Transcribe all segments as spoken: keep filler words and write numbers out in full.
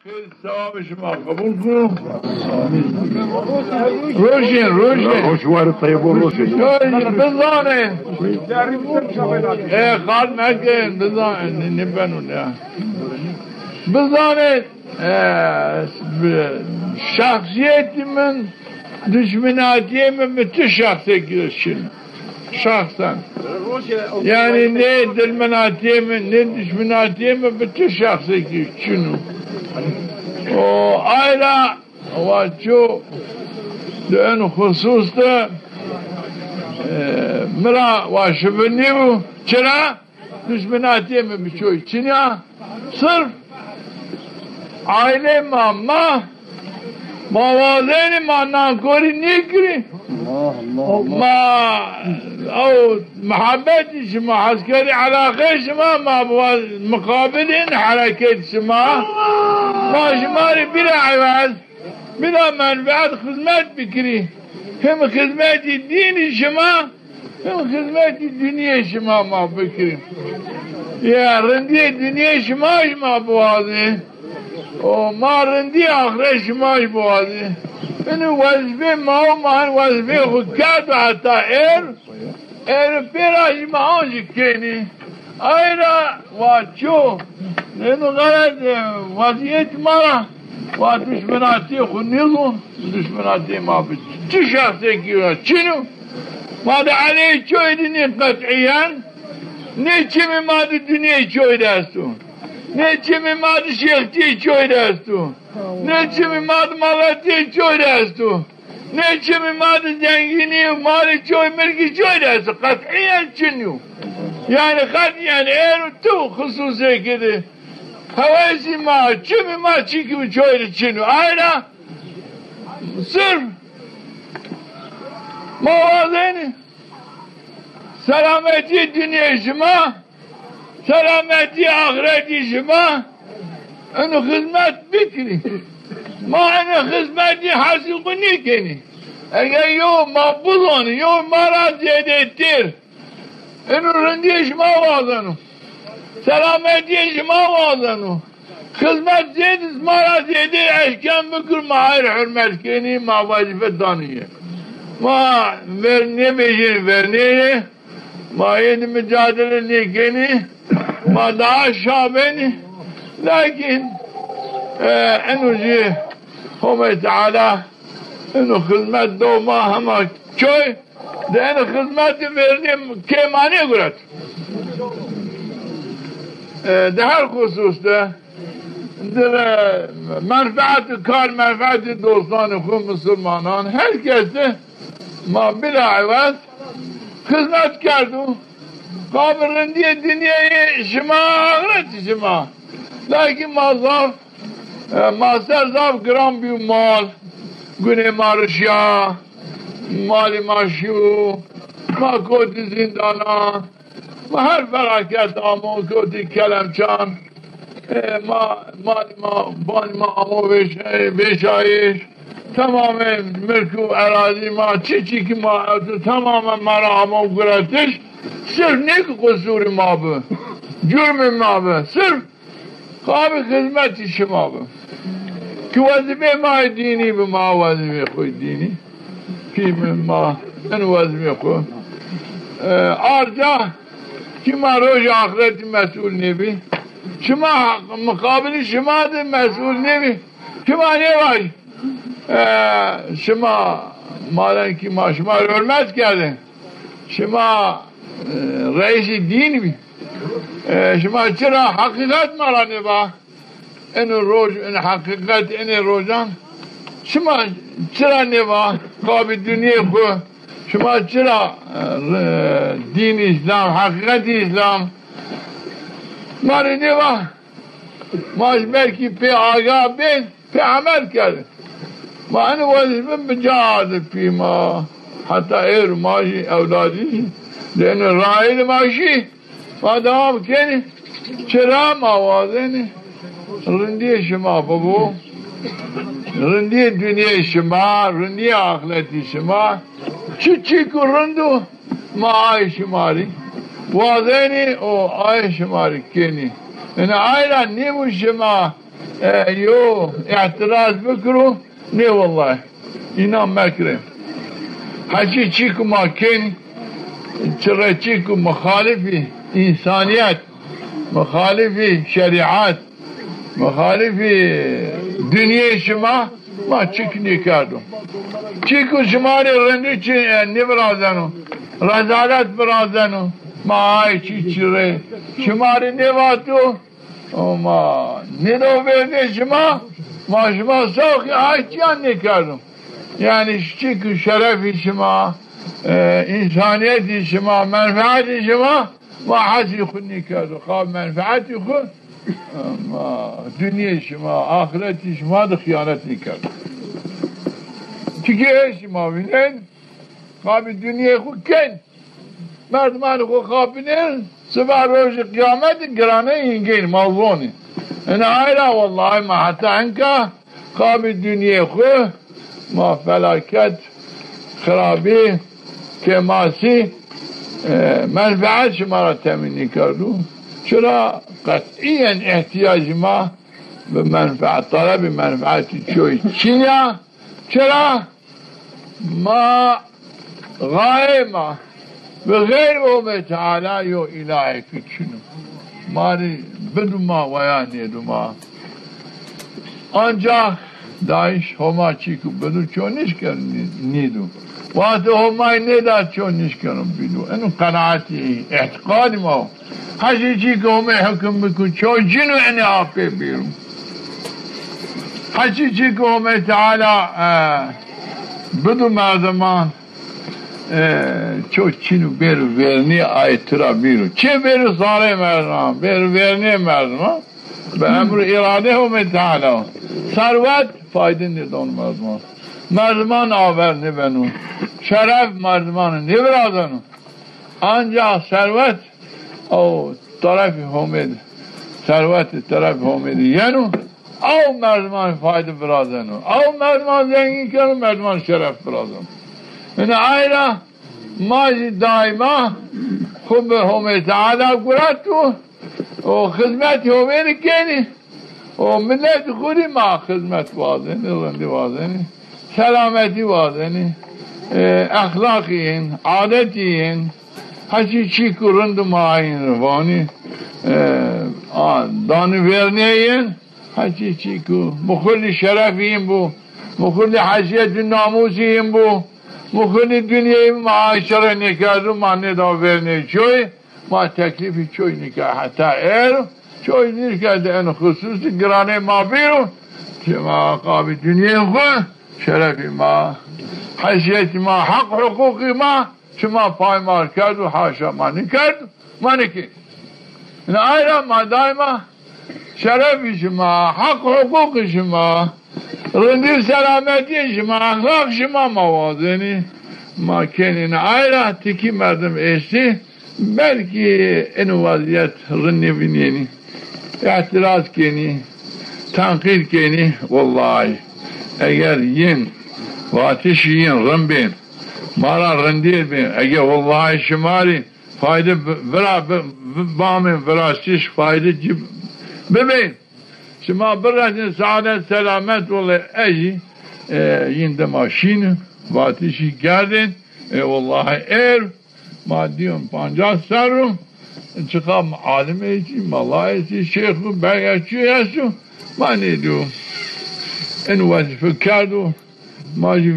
Sewabê şima qebul kû. Rojên, rojên. Hoş var, tayê bo rojên. Rojên, bizanên. E, qal mekin, bizanên, ne, ne beno ya. Bizanên, e, bi-, şexsiyetî min, duşminatîyê min bi tu şexsekî de çin. Şexsen. Yanî nê dilminatîyê mi, nê duşminatîyê mi bi tu şexsekî çin o. O ay ra wa ço di en xusus de, e, mi ra wa şibi nîbû. Çira? Duşminatîyê mi bi çoy çin ya. Sirf aîlê ma, ma, ma wazenî ma nankorî nêkirî. Ma ew muhabbetî şima, eskerî elaqeyê şima, ma bi wa-, miqabilên hereketî şima. Ma şima rê bîra ewez, bîra menfeet xizmet bikirî. Hem xizmetî dînî şima, hem xizmetî dinyê şima ma bikirî. Ya rindîyê dinyê şima jî ma biwazî. O ma rindîyê axret şima jî biwazî. Ino wezîfê ma û ma hin wezîfê xwu kerdo heta êr. Êr pêra jî ma ancî kenî. Ay ra wa ço. Ino xelet, e, wezîyet ma ra. Wa duşminatî xwu nêzon, duşminatî ma bi çi şexsekî ra çin o. Ma di eleyê çoy de nî qetîyen, nê çimî ma di dinyeyê çoy de esto. Nê çimî ma di şêxtîyê çoy de esto. Nê çimî ma di maletîyê çoy de esto. Nê çimî ma di zengînî, malê çoy, milkî çoy de esto. Qetîyen çin yo. Yanî qetîyen êro tu xususêkî de. Hewesî ma, çimî ma çîkî û çoy de çin o. Ay ra sirf ma wazenî selametî dinyê şima, selametî axretî şima, ino xizmet bikirî. Ma ino xizmetî hesî xwu nêkenî. Eger yew ma bizonî, yew ma ra zêdêtir. Ino rindîyê şima wazeno. Selametîyê şima wazeno. Xizmet zêde, ma ra zêde eşken bikir, ma hayr hurmet kenî, ma wezîfe danî yê. Ma ver nêbêjên vernê yê, ma yê de micadele nêkenî, ma daha şa benî. Lakin, e, eno jî Homê Teala ino xizmet do ma hema çoy, di eno xizmetî vernê kê ma nêguret. E, di her xusus de, di, e, menfeetî kar, menfeetî dostanê xwu, misilmanan, her kes de ma bila ewez xizmet kerdo. Qabî rindîyê dinyeyê şima, axretî şima. Lakin ma zaf E, ma ser zaf giran bîyo mal. Gunê ma rişya, malî ma şîyo, ma kotî zîndanan, ma her felaket amo, kotî kelemçan. E, ma, malî ma, banî ma amo vêşay-, vêşayîş. Temamê milk û erazî ma, çi çî ki ma ewto, temamê ma ra amo guretiş. Sirf nê ki qusurî ma bi, curmê ma bi. Sirf Qabî xizmetî şima bi. Ki wezîfê ma yê dînî bi, ma wezîfê xwu yê dînî. Pî mi ma in wezîfê xwu. E, arca ki ma rojê axretî mesûl nêbî. Şima miqabilî şima de mesûl nêbî. Şima nêvaj. E, şima malen ki ma şima rê hurmet kerdin. Şima, e, reîsî dîn bî. E, şima çira heqîqet ma ra nêva? Eno roj, eno heqîqet, enê rojan şima çira nêva? Qabî dinyê xwu şima çira, e, dîn Îslam, heqîqet Îslam ma rê nêva? Ma jî belkî pê aga bên, pê emel kerdin. Ma eno wezîfe bi ca ardi pî ma. Heta êr ma jî, ewladî jî, di eno rayî de ma şî. Ma dewam kenî. Çira ma wazenî rindîyê şima bibo. Rindîyê dinyê şima, rindîyê axretî şima. Çi çî ku rind o, ma ay şima rî wazenî û ay şima rî kenî. Ina ay ra nîbû şima e, yo îtiraz bikiro, nê wellay. Înan mekirê. Heçî çî ku ma kên, çi re çî ku muxalifî însanîyet, muxalifî şerîet, muxalifî dinyê şima, ma çik nêkerdo. Çî ku şima rê rindî çi, e, nêvirazeno, rezalet virazeno, ma ay çî çi rê şima rê nêvato, ma nêdo vêrdê şima, ma şima saxî ay çîyan nêkerdo. Yanî çî ku şerefî şima, e, însanîyetî şima, menfeetî şima, ma hesî xwu nêkerdo. Xa menfeetî xwu, ma dinyê şima, axiretî şima de xîyanet nêkerdo. Çikî ê şima vînên, qabî dinyê xwu kên. Merdimanê xwu xapinên, siba rojê qîyametî giranê yîn gên, ma zonî. Ina ay ra wellahî ma heta enka qabî dinyê xwu ma felaket, xirabî, kêmasî, e, menfeet şima ra temîn nêkerdo. Çira qetîyen îhtîyacî ma bi menfeet, talebî menfeetî çoy çin ya. Çira ma, xayê ma, bi xeyr Homê Teala yo îlahêk çin o. Ma rê bido ma weya nêdo ma. Ancax DAIŞ Homa çî ku bido ço nişkeno nî-, nîdo. Wextê Homay nêda ço nişkeno bîdo. Eno qenaetî, îtîqadî ma wo. Heçî çî ku Homê hukum biko ço cîno enê apê bêro. Heçî çî ku Homê Teala, e, bido merdiman, e, ço çîno bêro vernî ay tira bîro. Çê bêro sarê merdiman, bêro vernî merdiman. Bi emr û îradê Homê Teala. Serwet fayde nêdano merdiman. Merdiman aver nêbeno. Şeref merdiman nêvirazeno. Ancax serwet o terefê Homê de, serwetê terefê Homê de yeno, aw merdiman fayde virazeno. Aw merdiman zengîn keno, merdiman şeref virazeno. Ina ay ra ma jî daîma xwu bi Homê Teala gureto û xizmetî Homê de kenî. O miletî xwu rê ma xizmet wazenî, rindî wazenî, selametî wazenî, e, exlaqî yin, adetî yin, heçî çî ku rind ma yin vanî, e, a, danî vernê yin, heçî çî ku muxulî şerefî yin bo, muxulî heysîyet û namûsî yin bo, muxulî dinyeyî ma aşire nêkerdo, ma nêda vernê çoy. Ma teklîfî çoy nîka heta êro, çoy nîka de en xusus de giranê ma bîro. Şima qabî dinyê xwu, şerefî ma, heysîyetî ma, heq huqûqî ma, şima paymar kerdo, haşa ma nîkerdo, ma nîkê. Ina ay ra ma daîma şerefî şima, heq huqûqî şima, rindî û selametîyê şima, exlaq şima ma wazenî. Ma kenî ina ay ra tikî merdim estî, belkî eno wezîyet rind nêvînenî, îtîraz kenî, tenqîd kenî. Wellahî eger yin, vatişî yin rind bên, ma ra rindî bên, eger wellahî şima rê fayde bi-, vira bi-, bi-, bamên viraştiş fayde ci bibên. Şima biresên saadet selamet wele ejî, e, yin dima şîn, vatişî kerdên, e, wellahî êr, ma dîyon pancas serr o, çiqa alimê zî, melayê zî, şêx û berge çi esto, ma nêdîyo. En wezîfe kerdo, ma jî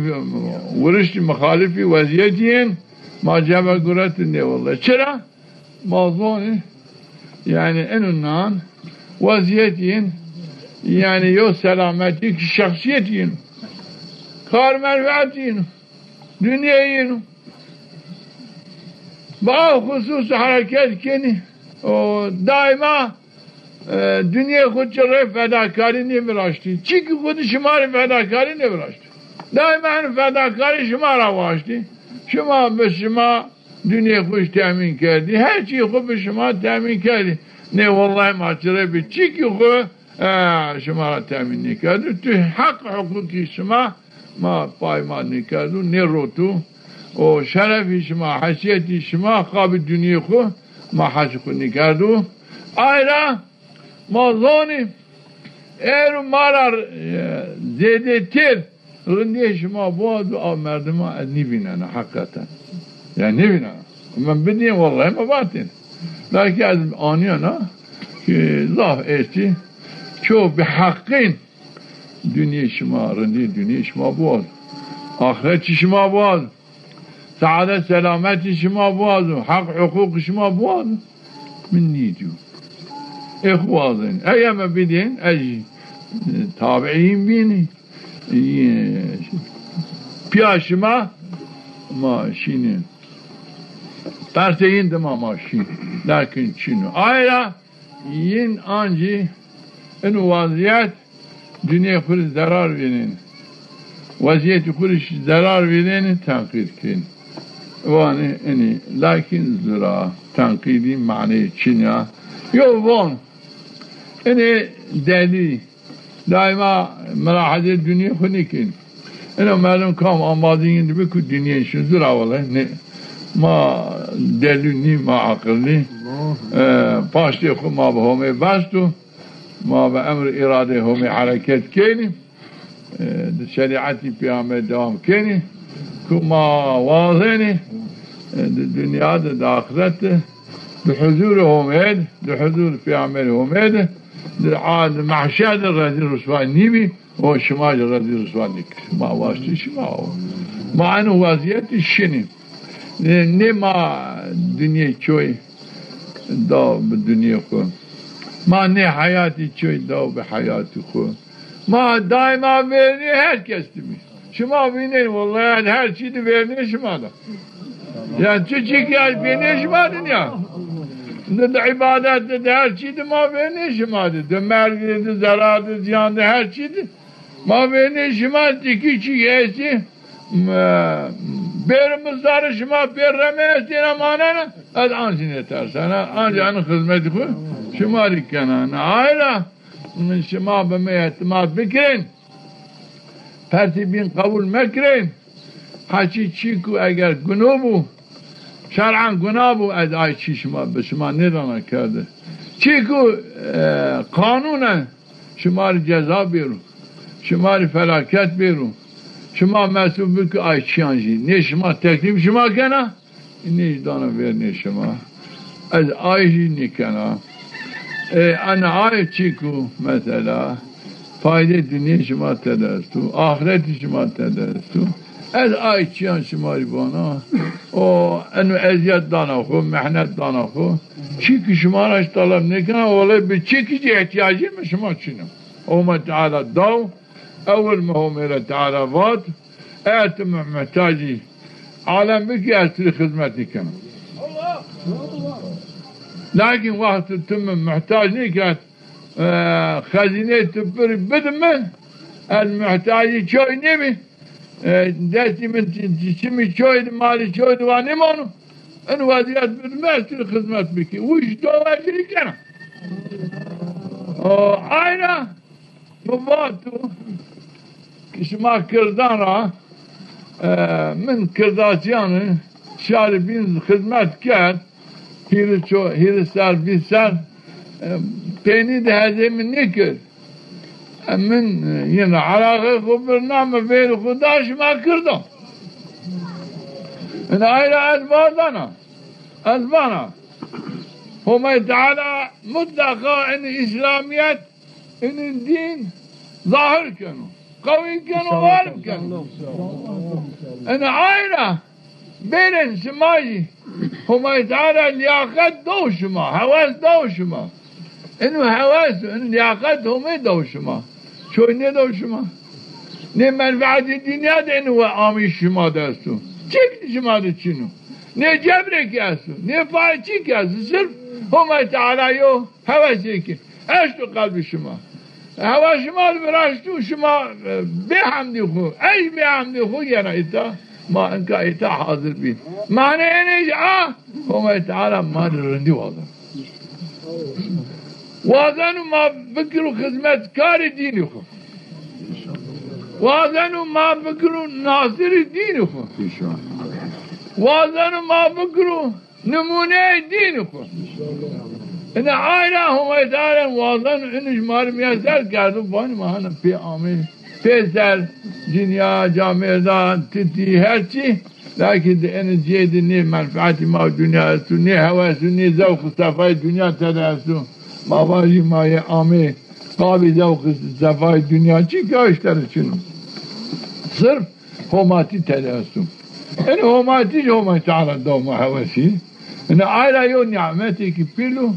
wiriştî mixalifî wezîyetî yin, ma cebe guretî nê wele. Çira? Ma zonî, yanî eno nan wezîyetî yin, yanî yo selametî ki şexsîyetî yin, kar menfeetî yin, dinyeyî yin. Bi a xusus hereket kenî. O daîma, e, dinyê xwu ci rê fedakarî nêviraştî. Çîkî xwu de şima rê fedakarî nêviraştî. Daîma en fedakarî şima ra waştî. Şima bi şima dinyê xwu jî temîn kerdî. Her çî xwu bi şima temîn kerdî. Nê wellahî ma ci rê bi çîkî xwu, e, şima ra temîn nêkerdo. Tu heq huqûqî şima ma paymar nêkerdo, nêroto. O şerefî şima, heysîyetî şima, qabî dinyê xwu ma hesî xwu nêkerdo. Ay ra ma zonî, Ero ma ra, e, zêdêtir rindîyê şima biwazo, a merdima ez nîvînena heqîqeten. Ya nîvînena. Min bidîyên wellahî mi vatên. Belkî ez anîyena ki zaf estî. Ço bi heqîn dinyê şima, rindî dinyê şima biwazo. Axretî şima biwazo. Seadet selametî şima biwazo, heq huqûq şima biwazo. Min nîdîyo. Ê xwu wazên. Ege mi bidên, ez jî, e, tabiîn bînî. E, pîya şima ma şînî. Persê yin dima ma şîn. Lakin çin o. Ay ra yin ancî ino wazîyet dinyê xwu rê zerar vînên. Wezîyetî xwu rê zerar vînên, tenqîd kên. Vanê inî, lakin zira tenqîdî maneyê çin ya. Yo von, inê delî, daîma milahezê dinyê xwu nîkên. Ino merdum kam ambazî yin di bî ku dinyên şin zira wele nê. Ma delî nî, ma aqil nî. E, paştê xwu ma bi Homê best o. Ma bi emr îradê Homê hereket kenî. E, di şerîetî peyamberî dewam kenî. Ku ma wazenî, e, di dinya de, di axiret de, di huzûrê Homê de, di huzûrê peyamberî Homê de, di a-, di mehşer de rezîl riswa nîbî, o şima jî rezîl riswa nîkir. Ma waştî şima o. Ma eno wezîyetî şinî. Nê, nê ma dinyê çoy daw bi dinyê xwu. Ma nê heyatî çoy daw bi heyatî xwu. Ma daîma vernî her kes de bî. Şima vînên, wellahî her çî de vernî şima de. Ya çi çî ki ez vînê şima de ya. Di, di îbadet de, di her çî de ma vernî şima de. Di merg de, di zerar de, ziyan de, her çî de. Ma vênê şima tikî çî estî, m-, bêrê mi sarê şima pê reme estêne manena, ez ancî nêtersena, ancî eno xizmetî xwu şima rê kena. Na ay ra şima bi mi îtîmat bikirên, persê bîn qebul mekirên, heçî çî ku eger guno bû, şer'an guna bû, ez ay çî şima, bi şima nêdana kerde. Çî ku, e, qanûn e, şima rê ceza bêro, şima rê felaket bêro, şima mesûl bikî ay çîyan jî. Nê şima teklîf şima kena, nê jî dana vernê şima. Ez ay jî nêkena. E, ena ay çî ku mesela faydê dinyê şima tede esto, axiretî şima tede esto. Ez ay çîyan şima rê vana. O, eno ezîyet dana xwu, mehnet dana xwu. Çî ki şima ra jî teleb nêkena, wele bi çî ki jî îhtîyacê mi şima çin o. Homa Teala daw, ewil mi Homê ra Teala vat, eger ti mi muhtacî alem bikî, ez ti rê xizmet nêkena. Lakin wextê ti mi muhtac nêkerd, e, xezîneyê ti pir bidi mi, ez muhtacî çoy nêbî, e, destî min çi-, çi-, çimî çoy di, malî çoy di wa nêmano. In wezîyet bidi mi, ez ti rê xizmet bikî. Wi jî dawa jî kena. O, ay ra mi vato ki şima kirdan ra, e, min kirdasîyan şarî bîn xizmet kerd, hîrê ço-, hîrê ser, vîst ser, e, peynî di hezê mi nêkir. E, min, e, yine eraqê xwu birna, mi vêrê xwu da şima kirdan. Ina ay ra ez vazena, ez vana. Homay Teala mutlaqa in Îslamîyet, in dîn zahir keno, qewî keno, galib keno. Ina ay ra bêrên şima jî Homay Teala lîyaqet daw şima, hewes daw şima. Ino hewes, in lîyaqet Homê daw şima. Çoy nêdaw şima. Nê menfeetî dinya de ino we amî şima de esto. Çîk şima de çin o. Nê cebrêk esto, nê payê çîk esto. Sirf Homay Teala yo hewesêk esto qelbê şima. Hewa şima li viraşt û şima, e, bê hemdî xwu, ey bê hemdî xwu yena îta, ma inka îta hazir bî. Manê enê jî a, Homay Teala ma rê rindî wazen. Wazeno ma bikiro xizmetkarê dînî xwu. Wazeno ma bikiro nasirî dînî xwu. Wazeno ma bikiro nimûneyê dînî xwu. Ina ay ra Homay Teala wazeno, ino ji ma rê miyeser kerdo, vanî ma hana pê amê, pê ser, cinya, camêrdan, titî, her çî. Lakin di eno cihê de nê menfeetî ma dinya esto, nê hewesu, nê zewq û sefayê dinya tede esto. Ma vajî ma yê amê qabî zewq û sefayê dinya çi ki aştere çin o. Sirf homatî tede esto. Eno homatî jî Homay Teala daw ma hewesî. Ina ay ra yo nîmetêkî pîl o,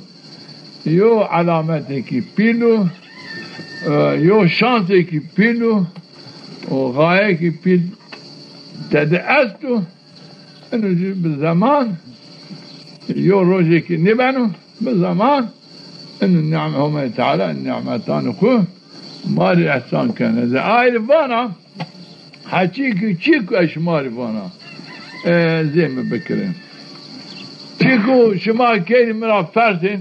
yo elametêkî pîl o, e, yo şansêkî pîl o, o xayekî pîl tede esto. Ino jî bi zeman, yo rojêkî nêbeno, bi zeman ino nîme-, Homay Teala nîmetanê xwu ma rê ehsan kene. Zê ay rê vana, heçî ki çî ku ez şima rê vana, e, zê mi bikirin. Çî ku şima kenî mi ra persên,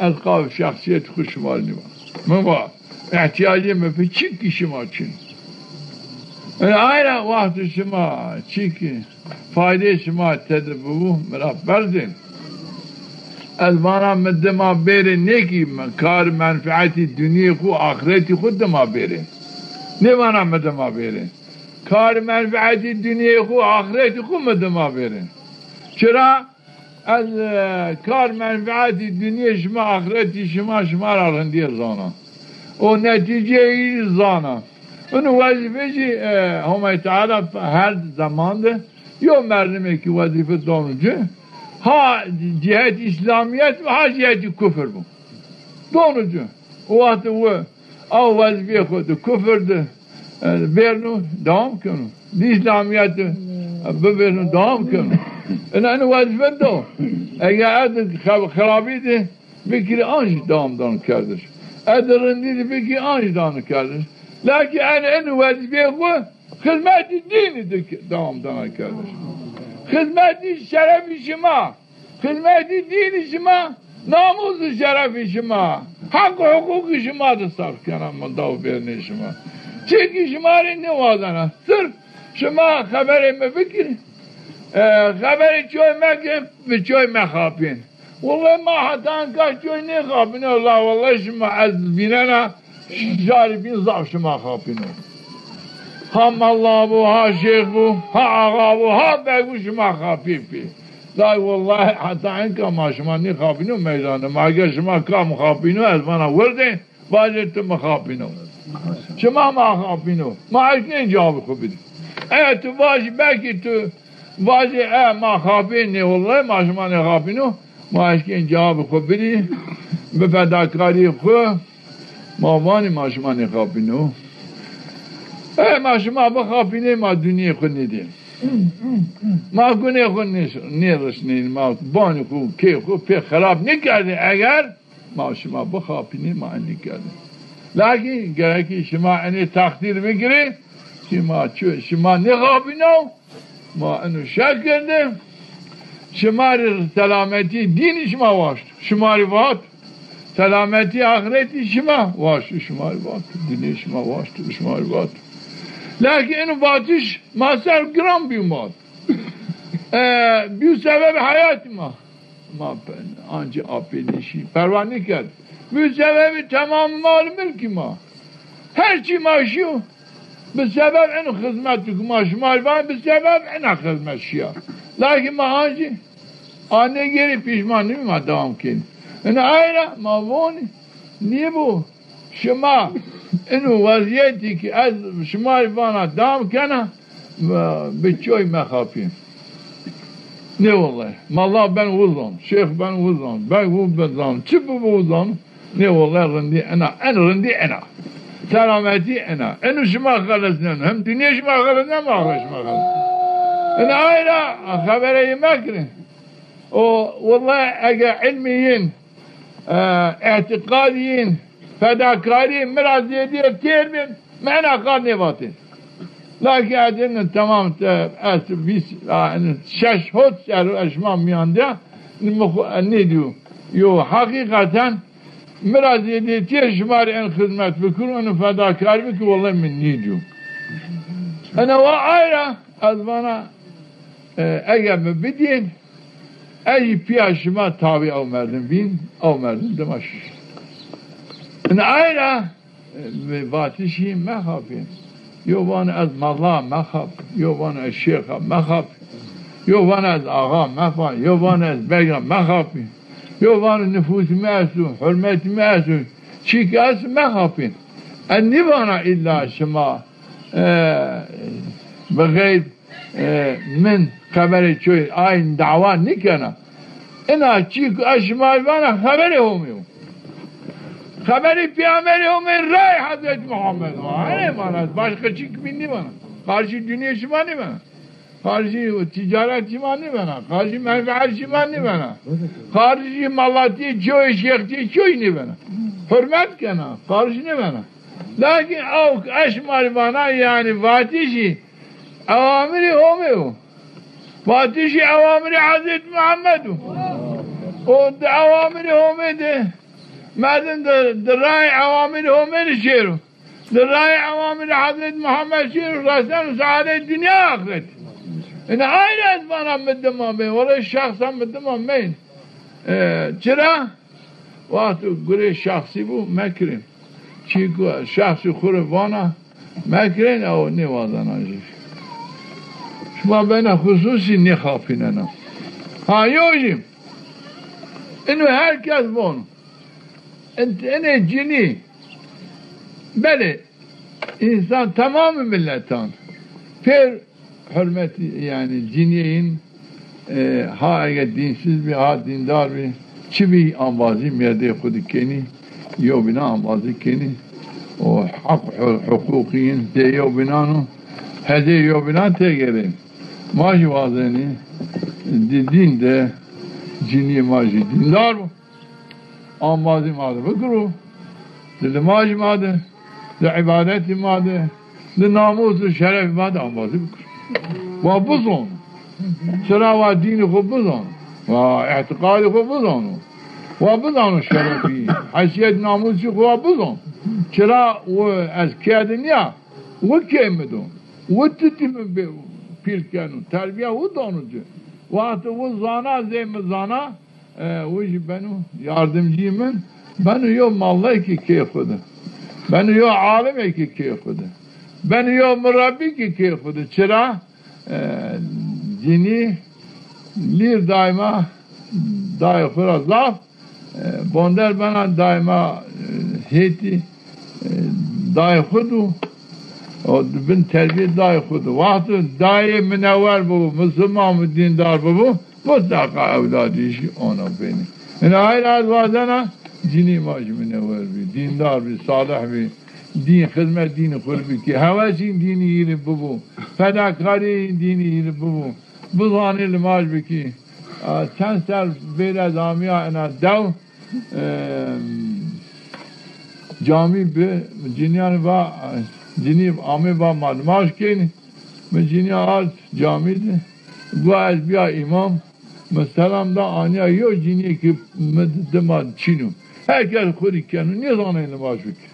ez qawê şexsîyetê xwu şima rê nîvana. Mi va, îhtîyacê mi pê çîkî şima çin. Ina ay ra wextê şima çîkî faydeyê şima tede bibo, mi ra persên. Ez vana mi dima bêrê nê kî mi kar menfeetî dinyê xwu, axretî xwu dima bêrê. Nêvana mi dima bêrê. Kar menfeetî dinyê xwu, axretî xwu mi dima bêrê. Çira? Ez, e, kar menfeetî dinyê şima, axretî şima, şima ra rindîye zana. O netîceyî zana. Ino wezîfe jî, e, Homay Teala her zeman de yo merdimêkî wezîfe dono ci, ha cihetî îslamîyet bo, ha cihetî kufir bo. Dono ci. O wextê wi a wezîfeyê xwu di kufir di, e, bêrno, dewam keno. Di îslamîyet di, e, bibêrno, dewam keno. Ina, ina wezîfe do. Eger ez di xeb-, xirabî di bikirî, an jî dewam dano kerdiş. Ez di rindî di bikirî, an jî dano kerdiş. Lakin en, en wezîfeyê xwu xizmetî dînî di ki-, dewam dano kerdiş. Xizmetî şerefî şima. Xizmetî dînî şima, namûs û şerefî şima, heq û hiqûqî şima di sarf kena, ma daw bêrnê şima. Çîkî şima rê nêwazena. Sirf şima xeberê mi bikirî. E, xeberê çoy mekê, bi çoy mexapîn. Wellay ma heta inka çoy nêxapîno, la wellay şima ez vînena, şarî bîn zaf şima xapîno. Ha mela bo, ha şêx bo, ha axa bo, ha beg bo, şima xapî pî. Lay wellay heta inka ma şima nêxapîno meydan de. Ma eger şima kam xapîno, ez vana wirdê, vajê tu mi xapîno. Şima ma xapîno. Ma eşkên cewabê xwu bidî. Eger tu vajî, belkî tu vajê, e, ma xapîn, nê wellay ma şima nêxapîno. Ma eşkên cewabê xwu bidî, bi fedakarîyê xwu, ma vanî ma şima nêxapîno. E, ma şima bixapînê, ma dinyê xwu nêdî. Ma gunê xwu nê-, nêrişnîn, ma banî xwu, kê xwu pê xirab nêkerdî. Eger ma şima bixapînê, ma enî kerdî. Lakin gerekî şima enê teqdîr bigirê, şima çi-, şima nêxapîno. Ma eno şek kerde. Şima rê selametî dînî şima waşt. Şima rê vat. Selametî axretî şima waşt. Şima rê vat. Dinyê şima waşt. Şima rê vat. Lakin eno vatiş ma ser giran bîyo vat. E, bîyo sebebê heyatî ma. Ma pe-, ancî apê nêşî. Perwa nêkerd. Bîyo sebebê temamê mal û milkî ma. Her çî ma şîyo. Bi sebeb eno xizmet di ku ma şima rê vanî, bi sebeb ena xizmet şîya. Lakin ma ancî a nêgêrî pîşman nîbî, ma dewam kenî. Ina ay ra ma vonî, nîbo şima ino wezîyetî ki ez şima rê vana dewam kena, bi çoy mexapî. Nê wellay. Mela ben wi zan, şêx ben wi zan, beg wi ben zan, çi bibo wi zan. Nê wellay rindî ena, en rindî ena. Selametî ena. Eno şima xelesneno. Hem dinyê şima xelesneno, hem axret şima xelesneno. Ena ay ra xeberê yi mekirin. O wellay ege ilmî yin, e, îtîqadî yin, fedakarî mi ra zêdîye têr bin, mi ena qal nêvatên. Lakin ez ino temam, e, ez vîst, e, şeş hot serr ez şima mîyan de, mi xwu, e, nêdîyo. Yo, heqîqeten mi ra zêdîyetîye şima rê en xizmet bikir, eno fedakarî bikir, wellay mi nêdîyo. Ena wa ay ra ez vana, e, eger mi bidîyên, Ez jî pîya şima tabî ew merdim bîn, ew merdim dima şiş. Ina ay ra, e, vatişî mexapî. Yo vano ez mela mexap, yo vano ez şêxa mexap, yo vano ez axa mefa, yo vano ez bega mexapî. Yo vano nifûsî mi esto, hurmetî mi esto, çîk esto mexapî. Ez nîvana îlla şima, e, bi xeyr E, min xeberê çoy ayn dawa nîkena. Ina çîk ez şima vana xeberê Homê yo. Xeberê Peyxamberê Homê ray Hezret Muhammed o. Hanê vana, başka çîk bîn nîvana. Xarjî dinya şima nîvana. Xarjî ticaret şima nîvana. Xarjî menfeet şima nîvana. Xarjî malatî çoy, şêxtî çoy nîvana. Hurmet kena, xarjî nîvana. Lakin ew ez şima vana, yanî vatişî ewamirî Homê yo. Vatişî ewamirî Hezret Muhammed o. O di ewamirî Homê de, merdim di, di rayê ewamirî Homê de şêro. Di rayê ewamirî Hezret Muhammed şêro, reseno seadet dinya axret. Ina ay ra ez vana mi dima bê, wele şexsa mi dima meyîn. E, çira? Wexto gurê şexsî bû, mekirin. Çîko şexsî xwu rê vana, mekirin, ew nêwazena jî. Şima bena xusûsî nêxapînena. Ha, yo jî, ino her kes vono. Int-, inê cinî, belê, însan, temamî miletan pêr hurmetî, yanî cinîyê yin, e, ha ege dînsiz bî, ha dîndar bî, çi bî, ambazî mêrdê xwu de kenî, yewbînan ambazî kenî. O heq hu-, huqûqî yin zê yewbînan o, hezê yewbînan têgêrên. Ma jî wazenî di dîn de cinîyê ma jî dîndar bo. Ambazî ma de bikiro, di limajî ma de, di îbadetî ma de, di namûs û şerefî ma de ambazî bikiro. Wa bizano. Çira wa dînî xwu bizano. Wa îtîqadî xwu bizano. Wa bizano şerefî, heysîyet, namûsî xwu wa bizano. Çira wi ez kê de nîya, wi kê mi do. Wi titî mi bê-, pîl keno. Terbîya wi dano ci. Wexto wi zana, zê mi zana, E, wi jî beno yardimcî min, beno yo mallekî kê xwu de. Beno yo alimekî kê xwu de. Beno yo murabbîkî kê xwu de. Çira? E, cinî lîr daîma dayê xwu ra zaf, e, bonder bena daîma, e, hêtî, e, dayê xwu do. O bin terbîyê dayê xwu do. Wexto dayê minewer bibo, misilman û dîndar bibo, mutleqa ewladî jî ona benî. Ina ay ra ez wazena cinî ma jî minewer bî, dîndar bî, salih bî, dîn, xizmet dînî xwu rê bikî. Hewesîn dînî yî rê bibo, fedakarîyên dînî yî rê bibo. Bizanî limaj bikî. A, çend ser bêrî ez amîya ina dew, e, camî bi, cinîyan va, cinî amê va ma limaj kenî. Mi cinîya ard camî de, gua ez bîya îmam, mi selam da, anîya yo cinîyê ki mi di-, dima çin o. Her kes xwu rê keno, nêzanên limaj bikî.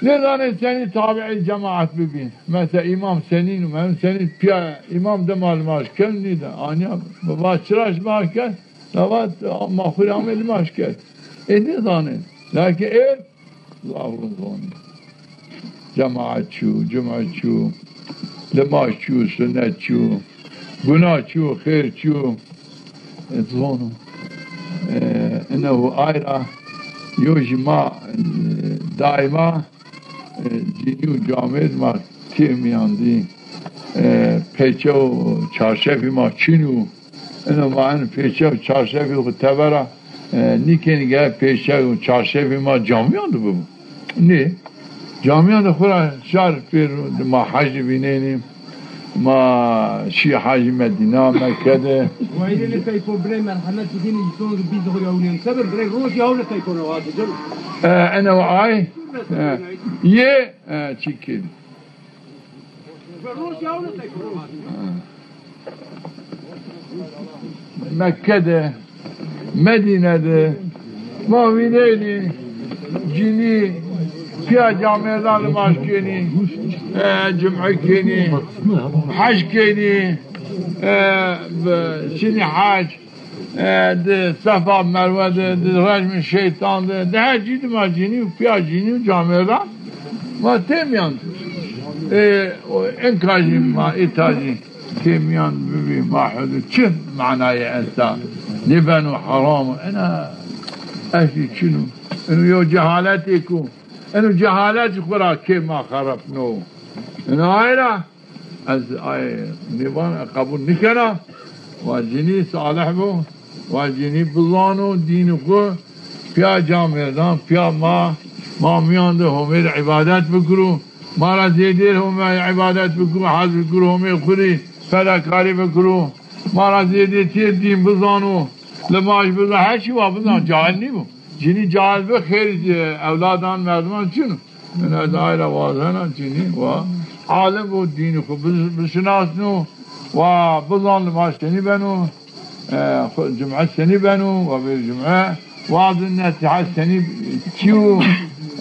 Nêzanên senî tabîê cemaet bibîn. Mesela îmam senîn o, em senî pîya îmam dima limaj keno, nîde. Anîya mi va çira şima kerd, mi va ma xwu rê amê limaj kerd. Ê nêzanên. Lakin ê Zaf rind zonî. Cemaet çi yo, cum'e çi yo, limaj çi yo, sunet çi yo, guna çi yo, xêr çi yo. E, zono. E, ina û ay ra yo jî ma, e, daîma, e, cinî û camêrd ma tê mîyan dî. E, pêçe û çarşefî ma çin o. Ino ma en pêçe û çarşefî xwu tebera, e, nîkenî, gere pêçe û çarşefî ma camîyan de bibo. Nê. Camîyan de xwu ra şar pêro, ma hecî vînenî, ma şî hecî Medîna, Mekke de. Wayîrê ne taypo birey merhemet bidînî, îson bî zor yawlîn sebir, birey roj yawle taypo ne wazicim. E, ene ay, e, yê, e, çî kenî. Mekke de, Medîne de ma vînenî cinî pîya camêrdan nimaj kenî, e, cum'e kenî, hec kenî. e, bi çinî hec, e, di Sefa Merwe de, di rejmê şeytan de, di her cî de ma cinî û pîya cinî û camêrdan ma têmîyan. E, o, enka jî ma îta jî têmîyan bibî, ma hudû çi manayê esta? Nêbeno heram o. Ena eşlî çin o. Eno yo cehaletêk o. Eno cehalet xwu ra kê ma xerepno. Eno ay ra ez ay nêvan qebul nîkena. Wa cinî salih bo. Wa cinî bizano dînî xwu. Pîya camêrdan, pîya ma, ma mîyan de Homê de îbadet bikiro. Ma ra zêdêr Homê îbadet bikiro, hez bikiro, Homê xwu rê fedakarî bikiro. Ma ra zêdêtî dîn bizano, limaj bizano, her çî wa bizano, cahil nîbo. Cinî cahil bi, xêr, e, ewladan merdiman çin o. Min ez ay ra wazena cinî wa alim bo, dînî xwu bi-, bişinasno, wa bizan limaj senî beno. E, xo-, cum'e senî beno, wa bêr cum'e, waz û nesîhet senî çi yo,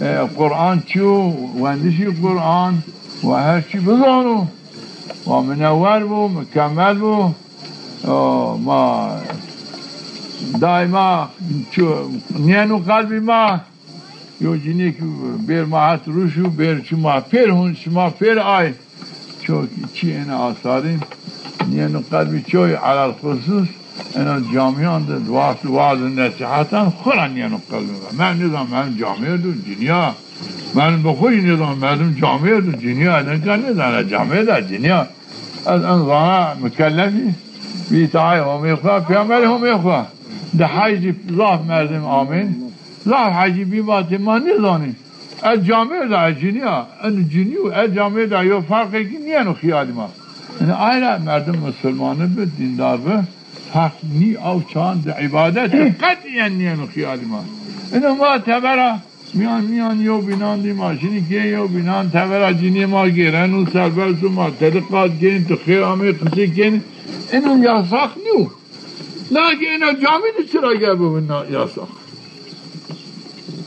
e, Quran çi yo, wendişî Quran, wa her çî bizano. Wa minewwer bo, mukemmel bo. O, ma daîma ço-, nîyeno qelbî ma. Yo cinî ki bêr ma het rûş û bêr çi ma pêr hûn, çi ma pêr ay. Ço çî ena asarî nîyeno qelbî çoy, elel xusus ena camîyan de wextî waz û nesîhetan xwu ra nîyeno qelbî ma. Min nêzan, min camêrd o, cinîya. Min bi xwu jî nêzan, merdim camêrd o, cinîya. Enka nêzana camêrd a, cinîya. Ez en zana mukellefî bi îtaayê Homê xwu, peyamberê Homê xwu. Di hecî zaf merdim amên. Zaf hecî bî vatê ma nêzanî. Ez camêrd a, ez cinî ya. Eno cinî yo, ez camêrd a, yo ferqêkî nîyeno xîyalî ma. Yanî ay ra merdim musulmani bi, dîndar bi, ferq nî aw çan di îbadet de qetîyen nîyeno xîyalî ma. Eno ma tebera mîyan mîyan yo bînan dî ma şinî kê yo bînan, tebera cinîyê ma gêreno, serbest o, ma tedi qat kên, tu xêr amê qisê kên. Eno yasax nîyo. Lakin ena camî de çira gebe wina yasax?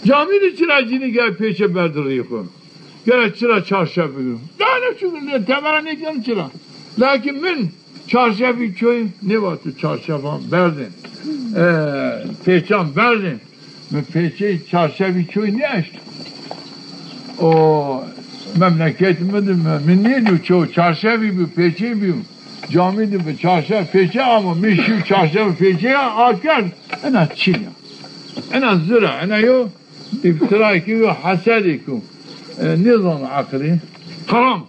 Camî de çira cinî gebe pêçe berde rî xwu? Gere çira çarşef bigiro? Daha ne çukur, tebera nêkeno çira. Lakin min çarşefî çoy nêvato çarşefan berdên. E, pêçan berdên. Mi pêçey çarşefî çoy nêeşt. O memleket mi de mi, mi nêdîyo ço çarşefî bi, pêçey bîyo. Camî de bi çarşef pêçe ama mi şî çarşef pêçe ya akerd. Ena çin ya. Ena zira, ena yo îftirayêk o, yo hesedêk o. E, nêzano eqilî. Haram.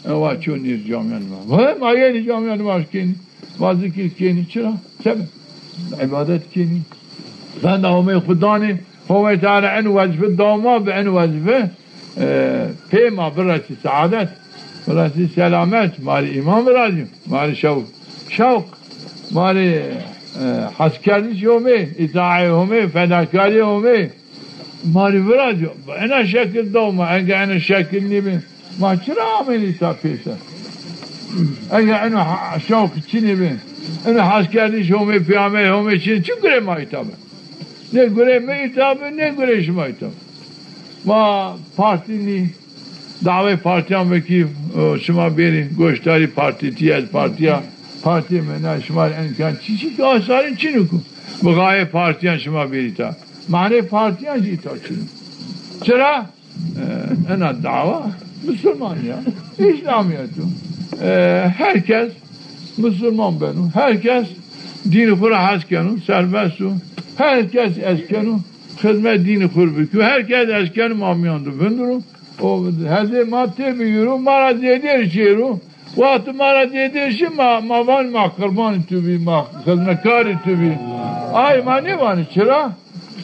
Ewa ço nêr camîyan ma. He, ma yenî camîyan ma kenî. Ma zikir kenî. Çira? Sebeb. Îbadet kenî. Venda Homê xwu danê. Homê Teala en wezîfe daw ma bi, en wezîfe, e, pê ma biresî seadet, biresî selamet, ma rê îman virazîyo, ma rê şewq, şewq, ma rê, e, heskerdiş Homê, îtaê Homê, fedakarî Homê. Ma rê virazîyo. Ena şekil daw ma. Enge ena şekil nêbî, ma çira amênî îta pêser? Enge eno ha-, şewq çinî bi, eno heskerdiş Homê, peyamberê Homê çinî, çi gurê ma îta bi? Nê gurê mi îta bi, nê gurê şima îta bi. Ma partî nî. Dawê partîyan bikî, o, şima bêrî goşdarî partî, tî ez partî ya, partîyê mi na, şima rê en kan çi çi ki asarî çin o ku bi gayê partîyan şima bêrî ta. Manê partîyan jî îta çin o. Çira? E, ena dawa musulman ya. Îslamîyet o. E, her kes musulman beno. Her kes dînî xwu ra hes keno, serbest o. Her kes hes keno xizmet dînî xwu rê bikîyo. Her kes hes keno ma mîyan de vindiro. O hezê ma têbigîro, ma ra zêdêr şêro. Wextî ma ra zêdêr şî, ma, ma vanî ma qirbanê tu bî, ma xizmetkarê tu bî. Ay ma nêvanî çira?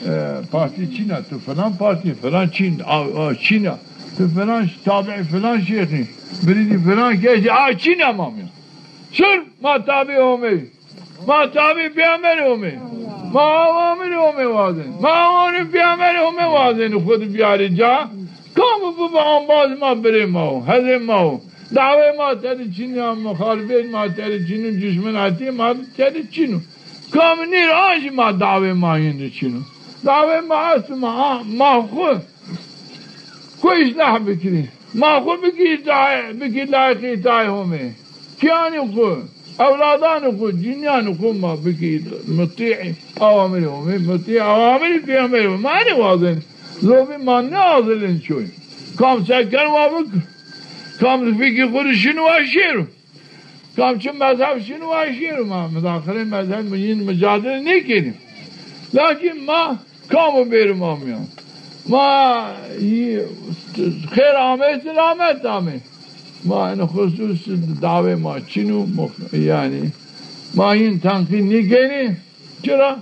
E, partî çin a, tu filan partî, filan çin, a, a, çin a. Tu filan ş-, tabiî filan şêxî, birîndî filan kesî, a çin a ma mîyan. Sirf ma tabiî Homê. Ma tabiî peyamberê Homê. Ma awanê Homê wazên. Ma awanê peyamberê Homê wazên xwu de biyarê ca. Kam bibo embaz ma, birê ma wo, hezê ma wo. Dawê ma tede çin ya, muxalifet ma tede çin o, duşminatî ma tede çin o. Kam nêr a jî ma dawê ma yîn de çin o. Dawê ma esto ma, a, ma xwu, xwu îslah bikirî. Ma xwu bikî îtaê, bikî layîqî îtaê Homê. Kîyanê xwu, ewladanê xwu, cinîyanê xwu ma bikî mutî awamirê Homê, mutî awamirê Peyxamberê Homê. Ma enê wazenê. Zobîn ma nêazelên çoy. Kam se keno wa bik. Kam zî fikî xwu rê şino wa şêro. Kam çi mezheb şino wa şêro, ma mudaxilê mezheb mi-, yin mucadele nêkenî. Lakîn ma kam o bêrî ma mîyan. Ma yi-, xêr amey, selamet amey. Ma eno xusus dawê ma çin o, mo-, yanî ma yin tenqîd nêkenî. Çira?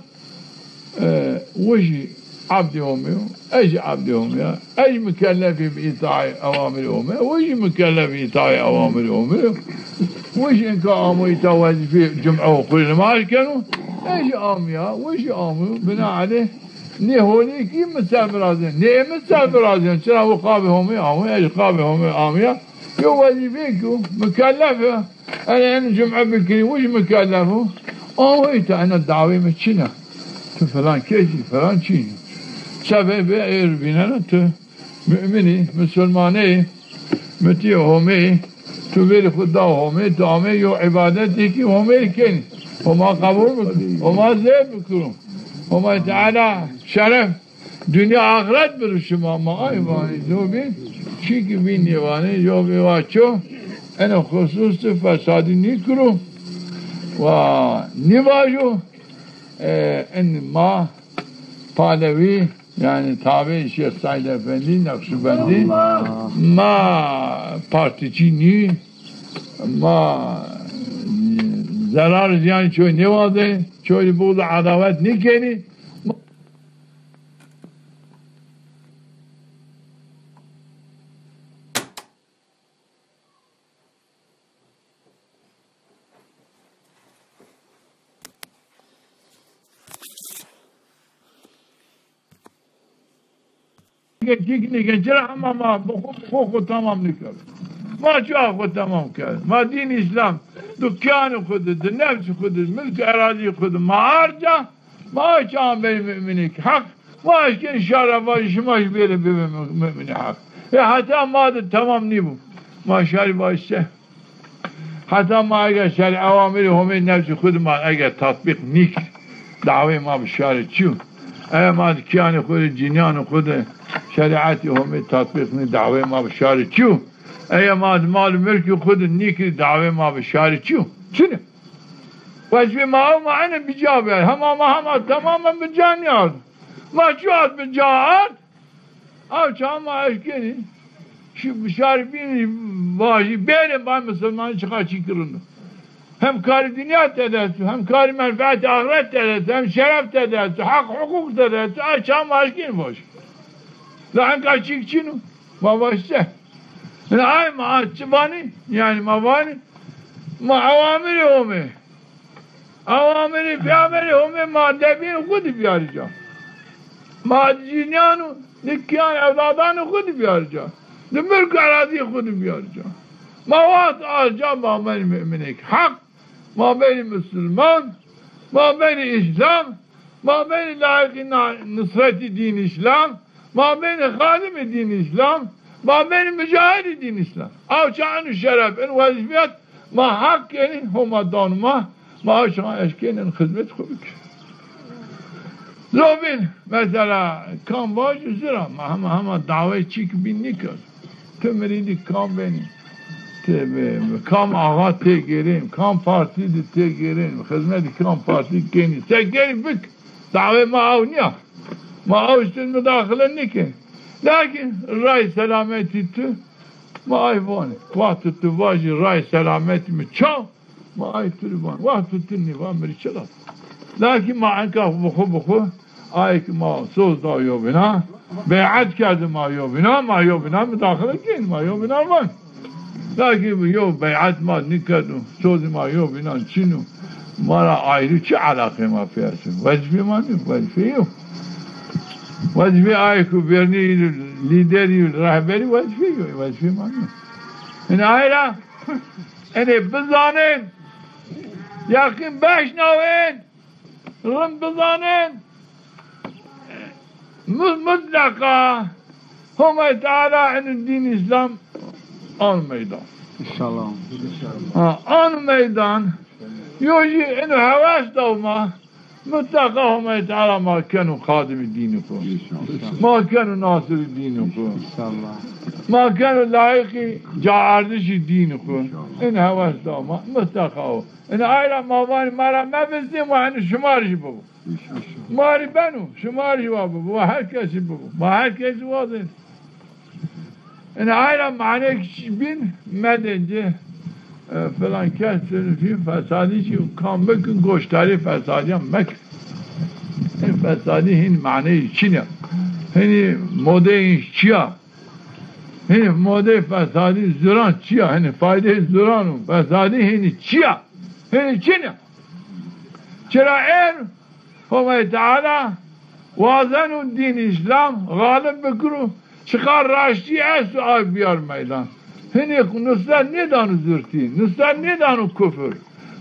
E, wi jî ebdê Homê yo, ez jî ebdê Homê ya. Ez jî mukellefî bi îtaê ewamirê Homê, wi jî mukellefî îtaê ewamirê Homê yo. Wi jî inka amo îta wezîfê cum'e û xwu rê nimaj keno, ez jî amîya, wi jî amîyo. Binaeleyh nê holî kî mi ser virazên, nê mi ser virazên. Çira wi qabê Homê amo, ez jî qabê Homê amîya. Yo wezîfeyêk o, mukellef ya. Ene, ene cum'e bikirî, wi jî mukellef o. Ama îta ena dawê mi çin a. Tu filan kes î, filan çin î. Sebebê êr vînena tu mu'min î, musulmane yî, mutî Homê yî, tu verî xwu da Homê, tu amê yo îbadetêkî Homê rê kenî. Homa qebul bikiro, Homa zêr bikiro. Homa Teala şeref Dinya axiret bi ri şima, ma ay vanê zobîn, çîkî bîn nêvanê, zobî va ço, ene xusus de fesadî nîkiro, wa nîvajo, e, en ma Palewî, yanî tabê Şêx Seîd Efendî, Neqşîbendî, ma partîçî nî, ma zerar ziyan çoy nêwazê, çoy rê buxd edawet nêkenî. Çîk nîken, çira hema ma bi xwu, bi xwu, xwu temam nîkerd. Ma çuwa xwu temam kerd? Ma dîn Îslam di kîyanê xwu de, di nefsê xwu de, milk erazîyê xwu de ma arca, ma aw çaxan benî mu'minêk heq, ma eşkenî şar ra vajî şima jî bêrê bibê mu-, mu'minê heq. E heta ma de temam nîbû. Ma şarî vajî se. Heta ma eger şerî ewamirê Homê nefsê xwu de ma eger tatbîq nîkir, dawê ma bi şarî çi yo? Eger ma di kîyanê xwu de, cinîyanê xwu de şerîetê Homê tatbîq nî, dawê ma bi şarî çi yo? Eger ma di mal û milkê xwu de nîkirî, dawê ma bi şarî çi yo? Çin o. Wezîfê ma ew, ma ene bi ca biyarî. Hema ma hema temamen bi ca nîard. Ma çi ard bi ca ard? Aw çax ma eşkenî şi-, şarî bînî vajî, bêrê ma misilmanî çiqa çîk rind o. Hem karî dinya tede esto, hem karî menfeetê axiret tede esto, hem şeref tede esto, heq huqûq tede esto, aw çax ma eşkenî vajî. La enka çîk çin o, ma vajî se. Ina ay ma çi vanî, yanî ma vanî, ma ewamirê Homê. Ewamirê Peyxamberê Homê ma debîn xwu de biyarî ca. Ma cinîyan û di kîyan ewladanê xwu de biyarî ca. Di milk û erazîyê xwu de biyarî ca. Ma wext ard ca ma benî mu'minêk heq, ma benî musulman, ma benî Îslam, ma benî layiqî na-, nusretî dîn Îslam, ma benî xadimê dîn Îslam, ma benî mucahidî dîn Îslam. Aw çax eno şeref, eno wezîfet ma heq kenî, Homa dano ma, ma aw çax eşkenî eno xizmet xwu bikir. Zobîn, mesela, kam vajo zira, ma hema, hema dawê çîk bîn nîkerd. Ti mirîdî kam benî? Ti bi, bi kam axa têgêrên, kam partî de têgêrên, xizmetî kam partî kenî, se kenî bik. Dawê ma aw nîya. Ma aw îşte mudaxile nêkenî. Lakîn ray selametî tu, ma ay vanê. Wexto tu vajî ray selametî mi ça, ma ay tu rê van. Wexto tu nêva, mi rê çi lat? Lakîn ma enka bi xwu bi xwu, ayê ki ma soz da yobîna, bey'et kerdi ma yobîna, ma yobîna mudaxile kenî, ma yobîna van. Lakîn yo bey'et ma nîkerdo, sozê ma yobînan çin o. Ma ra ayrî çi elaqê ma pê esto? Wezîfê ma nîyo, wezîfê yo. Wezîfê ayê ku vernî lîderî, rehberî wezîfê yo, wezîfê ma nîyo. Ina ay ra enê bizanên, yeqîn beşnawên, rind bizanên, mu-, mutleqa Homay Teala eno dîn Îslam ano meydan. İnşallah. Ha, an meydan, yo jî ino hewes daw ma, mutleqa Homay Teala ma keno xadimî dînî xwu. Ma keno nasirî dînî xwu. İnşallah. Ma keno layîqî caardişî dînî xwu. İnşallah. Ino hewes daw ma, mutleqa o. Ino ay ra ma vanî ma ra mebizdîn, wa ino şima rî jî bibo. Ma rî beno, şima rî wa bibo, wa her kesî bibo. Ma her kesî wazên. Ina ay ra manê kî bîn medên ci, e, filan kes fî fesadî jî kam bikin, goşdarî fesadîyan mekin. Hin fesadî hin maneyî çin ya. Hinî modeyî çi ya? Hinî modeyî fesadî zuran çi ya? Hinî faydeyî zuran û fesadî hinî çi ya? Hinî çin ya. Çira er Homay Teala wazeno dîn Îslam xalib bikiro, çiqa raştî esto ay biyar meydan. Hinî nusret nêdano zurtî, nusret nêdano kufir,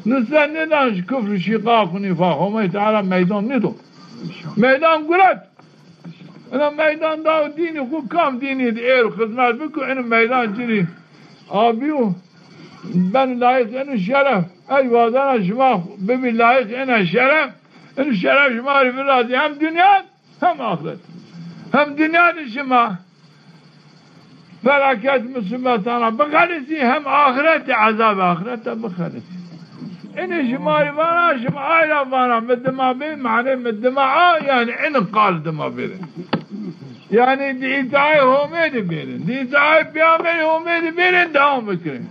nusret nêdano kufr, şîqaq û nîfaq. Homay Teala meydan nêdo. Meydan guret. Ina meydan daw dînî xwu, kam dînî di êr xizmet biko, ino meydan ci rî abîyo, beno layîq ino şeref. Ez wazena şima bibî layîq ina şeref. Ino şeref şima rî virazî hem dinya hem axiret. Hem dinya de şima felaket musîbetana bixelisî hem axiret de ezabê axiret de bixelisî. Ino şima rî vana, şima ay ra vana, mi dima bê, manê mi dima a, yanî ino qal dima bêrê. Yanî di îdayê Homê de bêrê, di îdayê peyamberê Homê de bêrê, dewam bikerê.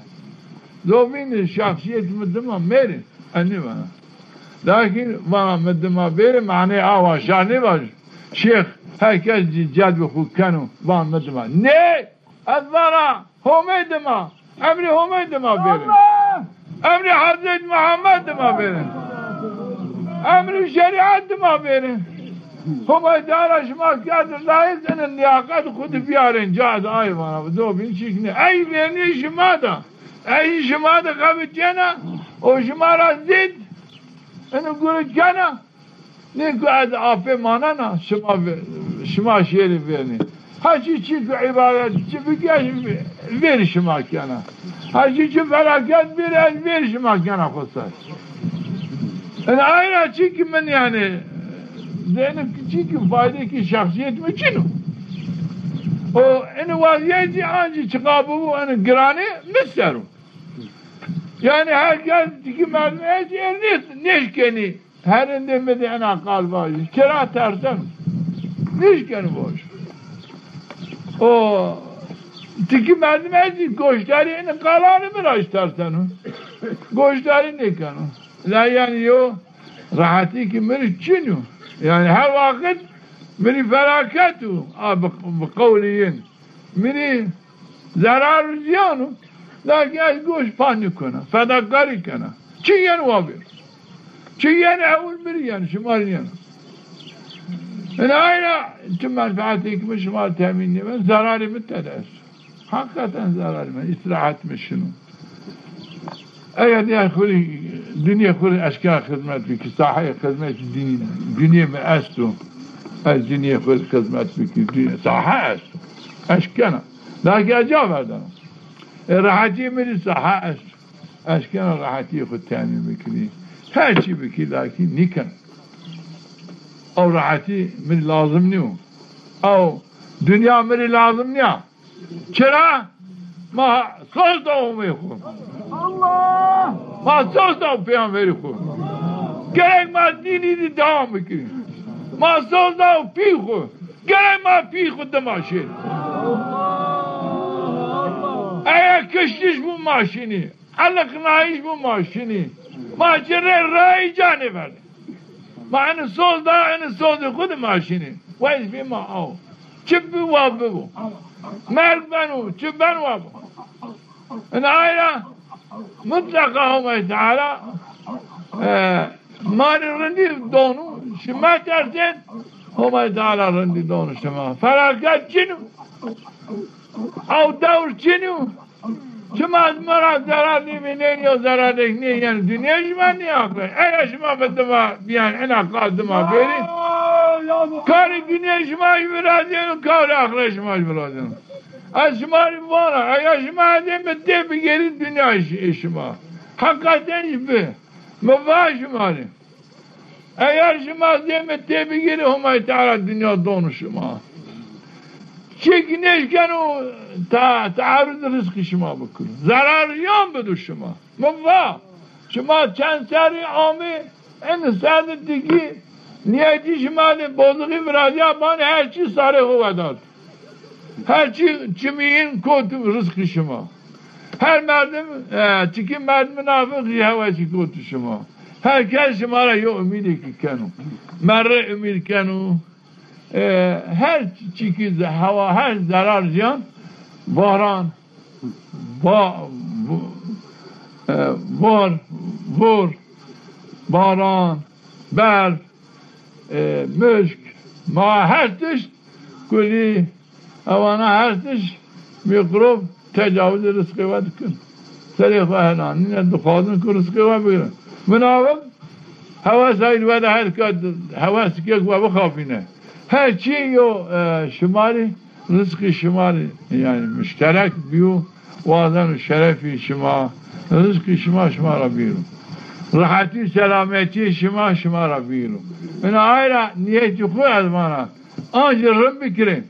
Zobîn şexsîyet mi dima mêrê, ez nêvana. Lakîn vana mi dima bêrê, manê a wa şa nêvaj. Şêx, her kes cedbê xwu keno, van mi dima. Nê! Ez vana Homê dima, emrê Homê dima bêrê. Emrê Hezret Muhammed dima bêrê. Emrê şerîet dima bêrê. Homay Teala şima kerdo layîq, ino lîyaqet xwu di biyarên ca, ez ay vana, zobîn çîk nê. Ey vernî şima da. Ey şima de xebitîyena, o şima ra zêd ino gure kena. Nê ku ez apê manena, şima ve-, şima şêrê vernî. Heçî çî ku îbadet çi bike, vêrî şima kena. Heçî çi felaket bêrî, ez vêrî şima kena xwu ser. Ino ay ra çî ki min yanî, zênî çî ki faydê ki şexsîyet mi çin o. O, ino wazîyet zî ancî çiqa bibo, ino giranê mi ser o. Yanî her kes tikî merdim ez êr nês-, nêşkenî. Herindê mi de ena qal vajî. Çira tersen? Nêşkenî vaj. O tikî merdim ez zî goşdarî ena qalanê mi ra zî terseno. Goşdarî nêkeno. La yanî yo rehetî ki mi rî çin o. Yanî her waqit mi rî felaket o. A bi, bi qewlî yin. Mi rî zerar û ziyan o, lakin ez goş pa nêkena, fedakarî kena. Çi yeno wa bêro. Çi yeno ewil mi rî yeno, şima rî yeno. Ina ay ra çi menfeetê ki mi şima temîn nêben, zerarê mi tede esto. Heqîqeten zerarê mi, îstirahet mi şino. Eger ya xwu rê, dinyê xwu rê eşkena xizmet bikî, sahayê xizmetî dînî, dinyê mi esto. Ez dinyê xwu rê xizmet bikî, dinyê, saha esto. Eşkena. Lakin ez ca verdena. E, rehetî mi rê saha esto. Eşkena rehetî xwu temîn bikirî. Her çî bikî, lakin nîken. Ew rehetî mi rê lazim nîyo. Ew dinya mi rê lazim nîya. Çira? Ma soz da Homê xwu. Allah! Ma soz da peyamberî xwu. Gerek ma dînî de dewam bikirî. Ma soz da pî xwu. Gerek ma pî xwu dima şêrî. Eya kiştiş bo ma şinî. Eliqnayîş bo ma şinî. Ma ci rê rayî ca nêverdê. Ma eno soz da, eno sozê xwu de ma şinî. Wezîfê ma aw. Çi bi wa bibo. Merg beno, çi beno wa bo. Ina ay ra mutleqa Homay Teala, e, ma rê rindî dono, şima tersên, Homay Teala rindî dono şima. Felaket çin o. Ew dewr çin o. Şima ez mi ra zerar nêvînên, yo zerarêk nêyeno dinyê şima nê axret. Eya şima mi dima bîyan, ena qal dima bêrî. Karê dinyê şima jî virazîyeno, karê axret şima jî virazîyeno. Ez şima rê vana, eger şima ez ê mi têbigêrî dinya şi-, şima. Heqîqeten jî bi. Mi va şima rê. Eger şima ez ê mi têbigêrî, Homay Teala dinya dono şima. Çik nêşkeno ta-, tearud rizqî şima bikiro. Zerar ziyan bido şima. Mi va, şima çend serrî amê, en serrî tikî nîyetî şima de bozixî virazîya, banê her çî sarê xo wedat. Her çî çimîyin kot rizqî şima. Her merdim, e, tikî merdim nafiq jî hewesî kot şima. Her kes şima ra yo umîdêkî keno. Merre umîd keno. E, her çîkî ze-, hewa, her zerar ziyan, baran, ba-, bu-, e, bar, vur, baran, berf, e, muşk, ma her tişt kulî, ewana her tişt mîkrob tecawizê rizqê we dikin. Serê xwe helanîne, dixwazin ku rizqê we bigirin. Minavim hewes ayîr we de her kat, hewes kek we bixapîne. Her çî yo, e, şima rê, rizqî şima rê, yanî muşterek bîyo, wazeno şerefî şima, rizqî şima, şima ra bîro. Rehetî, selametî şima, şima ra bîro. Ina ay ra nîyetî xwu ez vana, an jî rind bikirên.